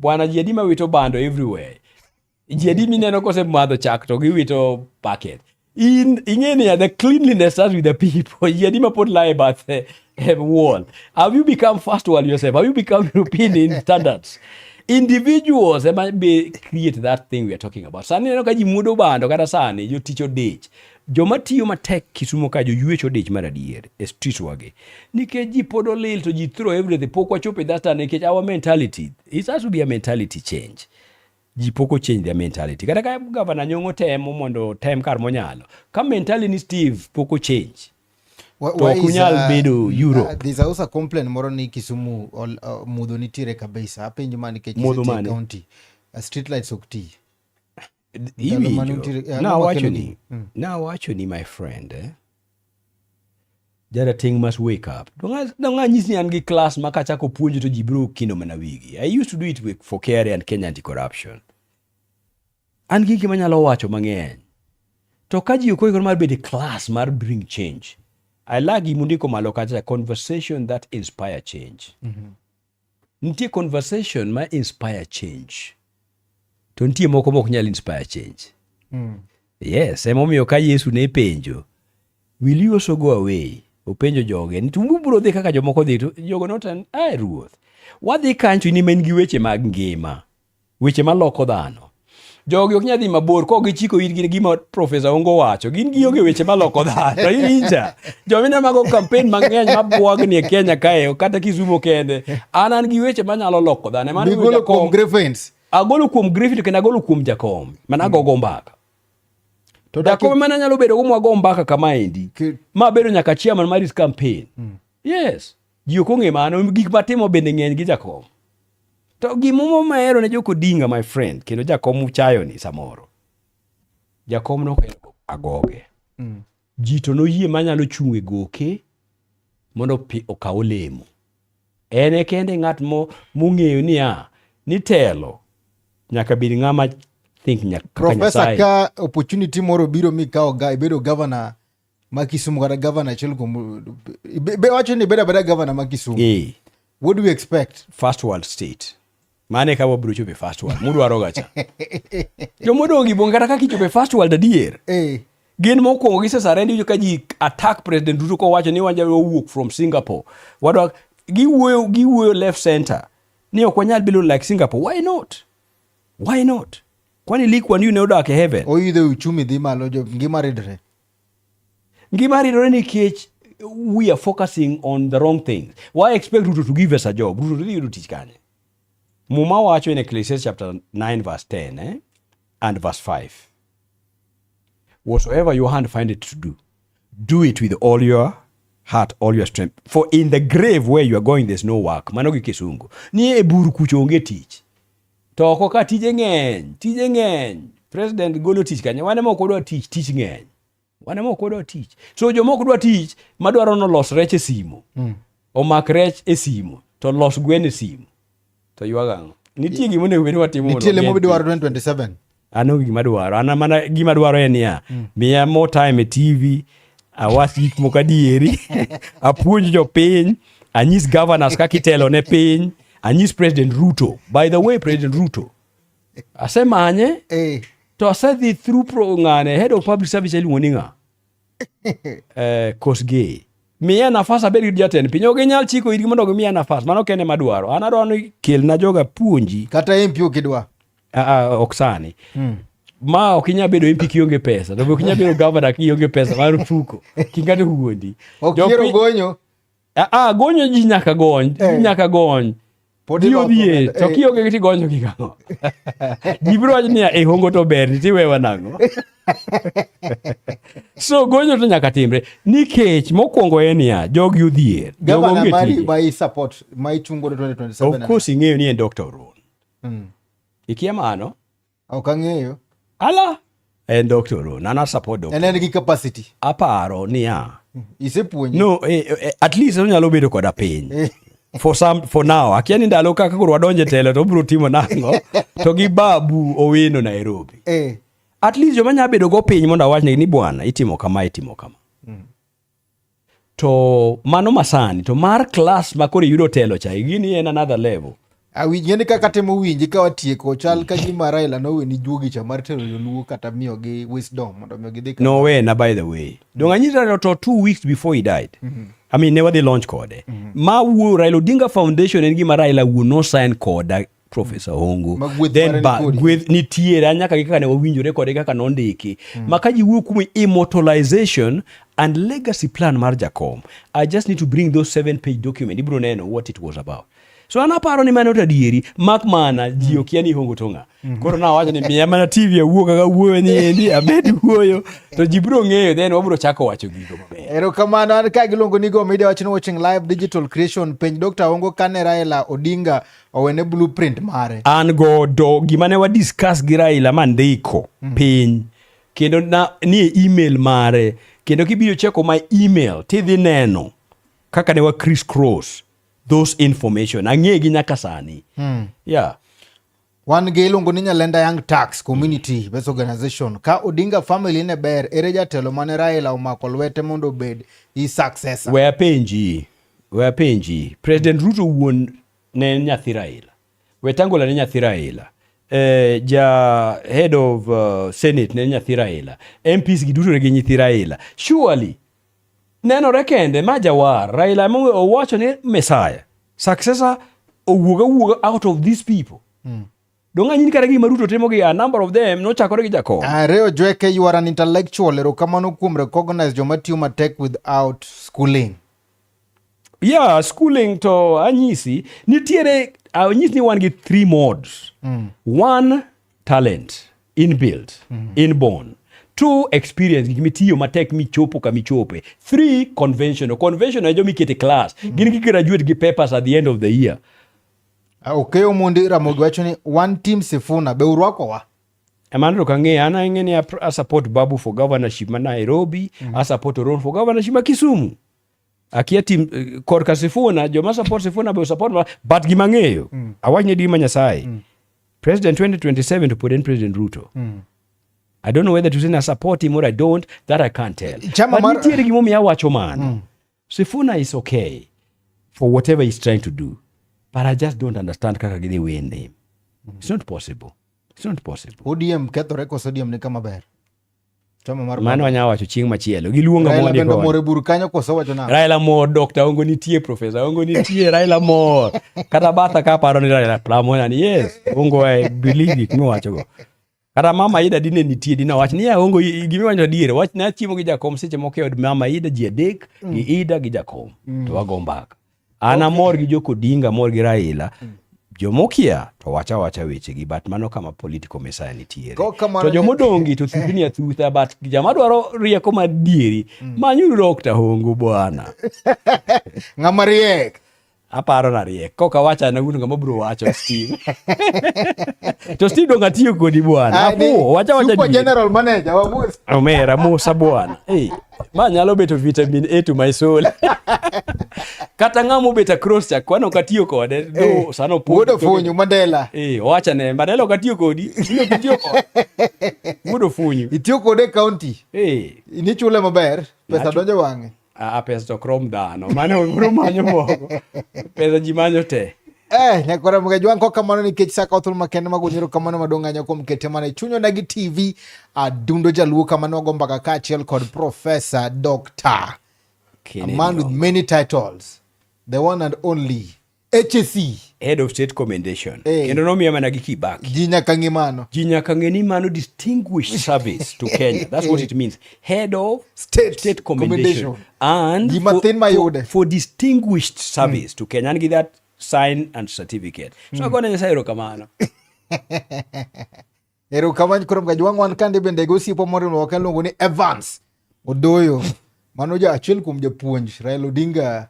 Bwana ji adi mawito bando everywhere. Ji adi mineno kosemadho chak to giwito bucket. In ing'e niya, the cleanliness starts with the people. Ji adi ma pod lie bath wall. Have you become first world yourself? Have you become European in standards? Individuals ema be create that thing we are talking about. Sani ineno ka ji muodo bando kata sani jotich odich. Joma tiyo matek Kisumo ka joywecho odich mar adier e street wagi. Nikech ji pod olil to ji throw everything. Pok wachopo e that standard nikech our mentality. It has to be a mentality change. Ji pok o change their mentality. Kata ka Governor Nyong'o temo mondo tem kar monyalo. Ka mentality ni Steve pok o change. To ok unyal bedo Europe. There's also a complaint moro ni Kisumu mudho nitiere kabisa. Apenjo ma nikech Mudho isetiyo mane? county. Street lights ok ti. Ndalo mane Iwinjo. untiere, ang'o makelo gini? Nawacho ni my friend, Jarateng must wake up. Donga anyisi ni an gi class ma kachako puonjo to ji biro kino mana wigi. I used to do it for KRA and Kenya Anti-Corruption. An gi gima anyalo wacho mang'eny. To ka ji ok oikore mar bedo e class mar bring change. I like gima undiko malo kacha, conversation that inspire change. Nitie conversation ma inspire change. To nitie moko ma ok nyal inspire change. Yes, emomiyo ka Yesu ne penjo, will you also go away? Openjo joge, ni to ubiro dhi kaka jomoko dhi, to jogo noten, ai ruoth, wadhi kanyo in ema in gi weche mag ngima, weche maloko dhano. Jogi ok nyal dhi mabor kok gichiko itgi gima Profesa Ongo wacho, gin gionge weche maloko dhano. Iwinja? Jomina mago campaign mang'eny mabwagni e Kenya kae, kata Kisumu kende. An gi weche manyalo loko dhano. Emano Migolo kuom Jakom- Griffins. Agolo kuom Griffin kendo agolo kuom Jakom. Mana agogo mbaka. To dak Jakom mana nyalo bedo go mwago mbaka kamaendi. Ma bedo nyaka chairman mar his campaign. Yes. Ji ok ong'e mano, gik matimo bende ng'eny gi Jakom. To gimoro mahero ne Jok Odinga my friend, kendo Jakom uchayo ni samoro. Jakom nohero agoge. Ji to noyie manyalo chung' e goke mondo okaw olemo. En e kende ng'at mong'eyo niya, ni telo nyaka bed ng'ama think kaka Professor, Nyasaye. ka opportunity moro biro mikawo ibedo governor ma Kisumu kata governor achiel kuom, be wacho ni ibedo abeda governor ma Kisumu. What do we expect? First world state. Mane ka wabiro chopo e first world. Mudwaro ga cha. Jomodong' gi bonge kata kaka ichopo e first world adier. Gin mokwongo gise surrender iwinjo ka ji attack President Ruto kowacho ni wanyalo wuok from Singapore. Wadwa giwuoyo left center ni ok wanyal bedo like Singapore. Why not? Why not? Kwani Lee Kuan Yew ne odak e heaven? Oidho uchumi dhi malo, jo ngima ridre. Ngima ridore nikech we are focusing on the wrong things. Why expect Ruto to give us a job? Ruto dhi yudo tich kanye? Muma wacho in Ecclesiastes chapter 9 verse 10 and verse 5. Whatsoever your hand findeth to do, do it with all your heart, all your strength. For in the grave where you are going, there's no work. Mano gi kisungu. Ni e bur kucho onge tich. To oko ka tije ng'eny, tije ng'eny. President golo tich kanye? Wan ema ok wadwa tich, tich ng'eny. Wan ema ok wadwa tich. So joma ok dwa tich, madwaro nolos rech e simo. Omak rech e simo, to los gwen e simo. To ywago ang'o? Nitie gima onego bed ni watimo mondo Nitie lemo wagen midwaro 2027. An onge gima dwaro. An mana gima dwaro en niya, miya more time e TV, awach gik moko adieri, apuonj jopiny, anyis governors kaka itelo ne piny, anyis President Ruto. By the way, President Ruto, asemanye to asedhi through pro ng'ane, head of public service iluongo ni ng'a? Kosgei. Miya nafas abed gi jatend piny. Ok ginyal chiko itgi mondo gimiya nafas. Mano kende madwaro. An adwaro ni kelna joga puonji. Kata MP ok idwa. Ok sani. Ma ok inyal bedo MP kionge pesa. To be ok inyal bedo governor kionge pesa mar mfuko. King'ato wuondi. Ok yiero gonyo. Gonyo ji nyaka gony. Ji nyaka gony. Pod Ji iloso odhier. omenda. To kionge tigonyo gi kang'o. Ji biro wacho niya, e hongo to ber, tiwewa nang'o? So gonyo to nyaka timre. Nikech mokwongo en niya, jogi odhier. Jogo Gavana onge mari tije. ma i support ma ichungo 2027. Of course ing'eyo ni en Dr. Oron. Ikia mano? Ok ang'eyo. Ala! En Dr. Oron. An a support Dr. En en gi capacity. Aparo niya. Isepuonje. No, at least onyalo bedo koda piny. For now, akia ni ndalo kaka koro wadonje telo to obiro timo nang'o. To gi Babu Owino Nairobi. At least joma nyalo bedo go piny mondo awach negi ni bwana itimo kama, itimo kama. To mano masani, to mar class ma koro iyudo telo cha, gini en another level. Awinj ni kaka temo winji ka watieko chal ka gima Raila noweni juogi cha mar tero joluo kata miyogi wisdom mondo omiyo gidhi ka. Nowena by the way. Dong anyisi Raila to 2 weeks before he died. I mean ne wadhi launch kode. Ma wuo Raila Odinga Foundation en gima Raila wuon no sign koda Professor Hongo. Ma gweth Then mare ba ni kodi. gweth nitiere an nyaka gi kaka ne wawinjore kode kaka nondiki. Ma ka ji wuoyo kuom immortalization and legacy plan mar Jakom. I just need to bring those 7-page document. Ibiro neno what it was about. So an aparo ni mano to adieri, mak mana ji okia ni Hongo to ng'a. Koro nawacho ni miya mana TV awuo kaka awuoyo ni endi, amed wuoyo, to ji biro ng'eyo, then wabiro chako wacho gigo maber. Erokamano, an ka giluongo ni Go Media wachni watching live digital creation. Penj Dr. Hongo kane Raila Odinga owene blueprint mare. An godo gima ne wa discuss gi Raila mandiko piny, kendo na nie email mare, kendo kibiro cheko my email tidhi neno kaka ne wa criss cross those information. Ang'e gi nyaka sani. Yeah. Wan gi iluongo ni Nyalenda Young Tax Community Based Organization. Ka Odinga family ne ber, ere jatelo mane Raila omako lwete mondo obed his successor? We apenji, we apenji. President Ruto wuon ne en nyathi Raila. Wetangula ne nyathi Raila. Ja head of Senate ne nyathi Raila. MPs gi duto ne gin nyithi Raila. Surely nenore kende ma jawar Raila ema owacho ni Messiah successor owuog awuoga out of these people. Dong' anyini kata gima Ruto timo gi a number of them nochakore gi Jakom. Reo Jweke, you are an intellectual. Erokamano kuom recognize joma tiyo matek without schooling. Yeah, schooling to anyisi nitiere, anyisi ni wan gi 3 modes. 1, talent, inbuilt, inborn. 2, experience, gik mitiyo matek michopo kama ichope. 3, conventional. Conventional e joma ikete class. Gin gi graduate gi papers at the end of the year. Okeyo Mondi Ramogi wacho ni one team Sifuna, be urwakowa? Emano to kang'eyo, an ang'e ni a support Babu for governorship ma Nairobi, a support Oron for governorship ma Kisumu. Akia team korka Sifuna, joma support Sifuna be support ma, but gima ang'eyo, awach ne gima Nyasaye. President 2027 to put in President Ruto. I don't know whether to say I support him or I don't, that I can't tell. Chama But mar nitiere gimomiyo awacho mano. Sifuna is okay for whatever he's trying to do, but I just don't understand kaka gidhi win him. It's not possible. It's not possible. ODM kethore koso ODM ni kama ber? Chama mar Mano wanyalo wacho chieng' machielo. Giluonga Raila mondi bende koni. mor e bur kanyo koso wacho nang'o? Raila mor, Dr. Ongo nitie, Professor Ongo nitie, Raila mor. Kata batha ka paro ni Raila plamona ni yes, Ongo I believe gik miwacho go. Kata mama Ida dine nitie dine wach ni aongo gima iwacho adier wach ne achiemo gi jakom seche moko e od mama Ida ji adek gi Ida gi jakom to wago mbaka. An amor gi Joko Odinga amor gi Raila. Jomokia to wacha wacha wechegi but mano kama political messiah nitiere. Go kamano To jomodongi to thuthni athutha but jama dwaro rieko madieri manyuru Dr. Hongo bwana. Ng'ama riek. Aparo na riek. Kok awacho an awuon ng'ama biro wacho Steve. To Steve dong atiyo kodi bwana. Ah, ni- Afuwo, wacha wacha Super adier. General Manager wa Musa. Omera Musa bwana. Hey, ma nyalo beto vitamin A to my soul. Kata ng'ama obet across cha kwano ok atiyo kode. Do Eh, sano Wuod Ofunyu Mandela. Eh, owacha ne Mandela ok atiyo kodi. In ok itiyo kode. Wuod Ofunyu. Itiyo kode e county. Eh, Inichule maber, pesa Nachu- donjo wang'e. a pesa to ok rom dhano. Mano biro manyo moko. Pesa ji manyo te. Eh, nyakwara Mgajwang' kok kamano nikech sa kawo thuolo makende mag onyero kamano maduong' ahinya kuom kete mana e chuny onagi TV adundo jaluo kama nwago mbaka kaachiel kod Professor Dr. A Kennedy man with Ong'o. many titles, the one and only HSE. Head of State Commendation. Eh. Kendo nomiya mana gi Kibaki. Ji nyaka ng'i mano. Ji nyaka ng'e ni mano distinguished service to Kenya. That's what it means. Head of State State Commendation. Commendation. And Ji mathin mayude. for distinguished service to Kenya. An gi that sign and certificate. So agone Nyasaye erokamano. Erokamano koro Mgajwang' wan kande bende gi osiepwa moro miluongo iluongo ni Evans Odoyo. Mano ja achiel kuom japuonj Raila Odinga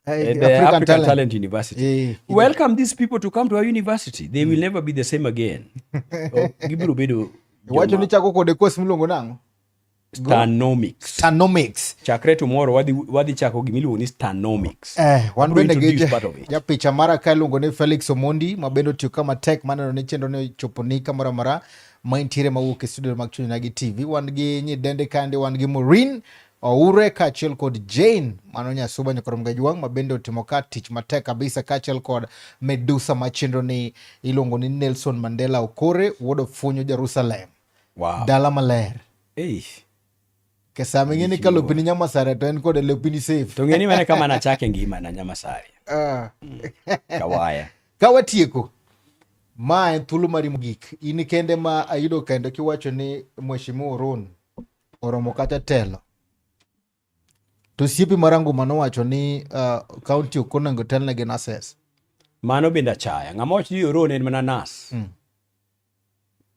At the African, Talent, Talent University. Eh, Welcome these people to come to our university. They will never be the same again. Oh, Gibiro bedo Iwacho ni chako kode course miluongo nang'o? Stanomics. Stanomics. Chakre tomorrow wadhi chako gimiluongo ni Stanomics. Eh, wan Abiro bende gi introduce part of it. japicha mara ka iluongo ni Felix Omondi ma bende otiyo kama tek maneno ni chenro ni ochopo ni kamoro amora ma intiere mawuok e studio mag Chuny Onagi TV. Wan gi nyidende kande, wan gi Maureen Oure kaachiel kod Jane mano Nyasuba Nyakwar Mgajwang' ma bende otimo ka tich matek kabisa kaachiel kod Medusa ma chenro ni iluongo ni Nelson Mandela Okore wuod Ofunyu Jerusalem. Wow. Dala maler. Ei. Ke sama ing'e ni ka lopini Nyamasare to en kode lopini safe. To ng'e ni mane kama nachake ngima na Nyamasare. Ah. Kawaya. Ka watieko, ma en thuolo mari mogik. In kende ma ayudo kendo kiwacho ni Mheshimiwa Oron oromo kata telo. To osiepi maranguma nowacho ni county ok onego telne gi nurses. Mano bende achaya. Ng'ama wacho ni Oron en mana nurse.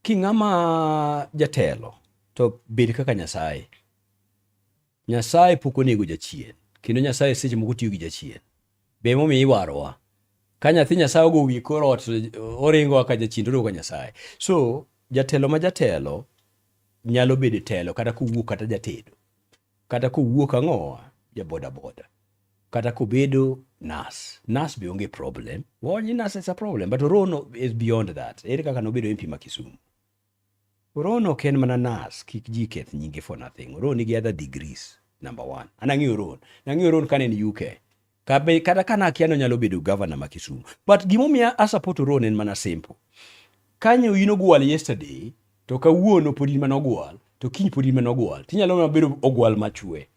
King'ama jatelo to bed kaka Nyasaye. Nyasaye pok onego jachien kendo Nyasaye seche moko tiyo gi jachien. Be emomiyo iwarowa. Ka nyathi Nyasaye ogo wiye kor ot to oringo ka jachien to oduogo ka Nyasaye. So jatelo ma jatelo nyalo bedo e telo kata kowuok kata jatedo. Kata kowuok ang'owa ja boda boda. Kata kobedo nurse. Nurse be onge problem. Wawacho ni nurse is a problem but Orono is beyond that. Ere kaka nobedo MP ma Kisumu? Orono ok en mana nurse, kik ji keth nyinge for nothing. Orono nigi other degrees, number one. An ang'eyo Orono. Nang'eyo Orono kane en UK. Kabe, kata ka nakia nonyalo bedo governor ma Kisumu. But gimomiyo a support Orono en mana simple. Kanyo in ogwal yesterday, to kawuono pod in mana ogwal, to kiny pod in mana ogwal. Tinyalo mana bedo ogwal machwe.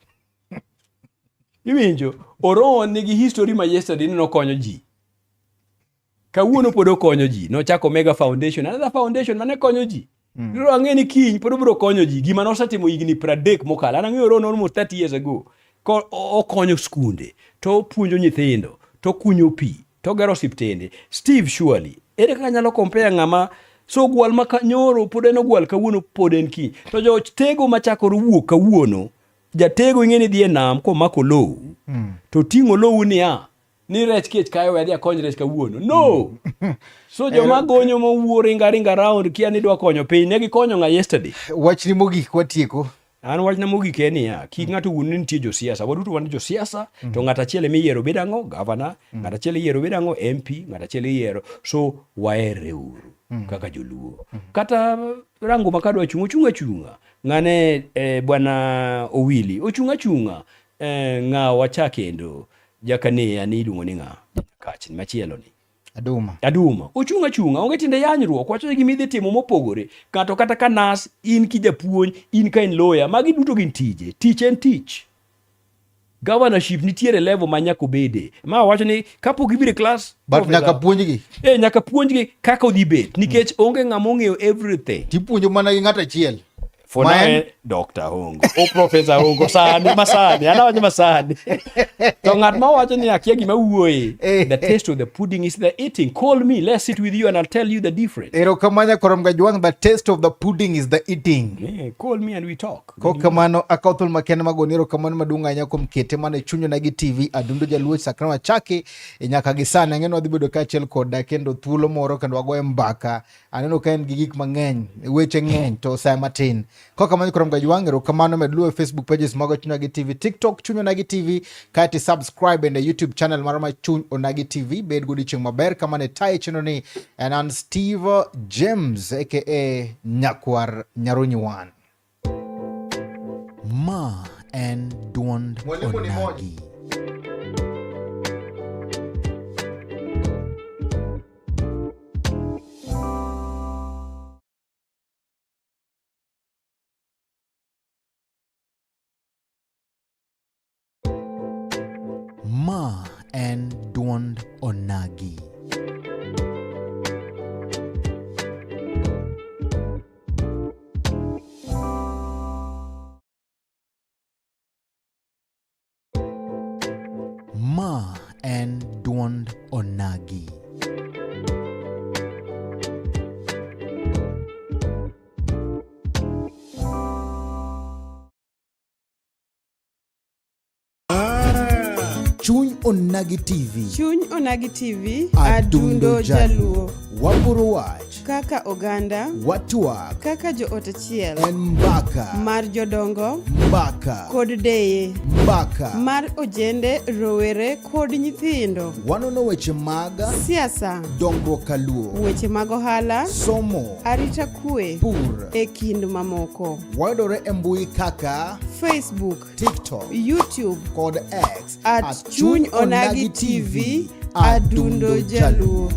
Iwinjo? Orono nigi history ma yesterday ni nokonyo ji. Kawuono pod okonyo ji. Nochako Mega Foundation, another foundation mane konyo ji. Koro ang'e ni kiny pod obiro konyo ji. Gima nosetimo higni 30 mokalo. An ang'eyo Orono almost 30 years ago. Ko okonyo skunde, to opuonjo nyithindo, to okunyo pi, to ogero osiptende. Steve surely, ere kaka anyalo compare ng'ama so ogwal ma nyoro pod en ogwal kawuono pod en kiny. To jotego machako wuok kawuono, jatego ing'e ni dhi e nam komako lowu, to ting'o lowu niya, ni rech kech kayo we adhi akony rech kawuono. No! So joma gonyo mowuo ringa ringa round kia ni dwa konyo piny, ne gikonyo ng'a yesterday. Wachni mogik watieko. An wachna mogik en niya, kik ng'ato wuond ni nitie josiasa. Waduto wan josiasa, to ng'at achiel ema iyiero bed ang'o? Governor. Ng'at achiel iyiero bed ang'o? MP. Ng'at achiel iyiero. So waherre uru kaka joluo. Kata rango ma kadwa chung', ochung' achung'a. Ng'ane bwana Owili, ochung' achung'a. Ng'a wacha kendo jakaneya ni iluongo ni ng'a? Kach machielo ni. Aduma. Aduma. Ochung' achung'a, onge tiende yanyruok, wacho ni gima idhi timo mopogore. Kato kata ka nas, in ki japuonj, in ka in lawyer, magi duto gin tije. Tich en tich. Governorship nitiere level ma nyaka obede. Ma wacho ni kapok ibiro e class, But professor- nyaka puonjgi. Eh, nyaka puonjgi kaka odhi bet nikech onge ng'ama ong'eyo everything. Tipuonjo mana gi ng'ato achiel. For Ma now, en- eh, Dr. Hongo. O Professor Hongo sani masani, an awacho masani. To ng'at ma wacho ni akia gima wuoye, Eh. the taste of the pudding is the eating. Call me, let's sit with you and I'll tell you the difference. Erokamano nyakorom Gajwang', the taste of the pudding is the eating. Yeah, call me and we talk. Kokamano akawo thuolo makende magoni erokamano maduong' ahinya kuom kete mana e chuny Onagi TV Adundo Jaluo chakre wachaki e nyaka gi sani. Ang'e ni wadhi bedo kaachiel koda kendo thuolo moro kendo wagoye mbaka. Aneno ka en gi gik mang'eny, weche ng'eny to sa matin. Kokamano koro Mgajwang', erokamano med luwo e Facebook pages mag Chuny Onagi TV, TikTok Chuny Onagi TV, kaeto i subscribe bende YouTube channel marwa ma Chuny Onagi TV. Bed godiochieng' maber kama ne tayi chenro ni en an Steve James aka Nyakwar Nyarunyi One. Ma en duond Mwalimu ni moja. Onagi. Ma en duond Onagi. Ma en duond Onagi. Chuny Onagi TV. Chuny Onagi TV, Adundo Adundo Jaluo. Waporo wach, Kaka oganda, watwak, kaka joot achiel, en mbaka, mar jodongo mbaka, kod deye, mbaka. mar ojende, rowere kod nyithindo, Wanono weche mag siasa, dongruok kaluo, weche mag ohala, somo, arita kwe, pur. e kind mamoko. Wayudore e mbui kaka Facebook, TikTok YouTube kod X at Chuny Onagi TV, Adundo Jaluo.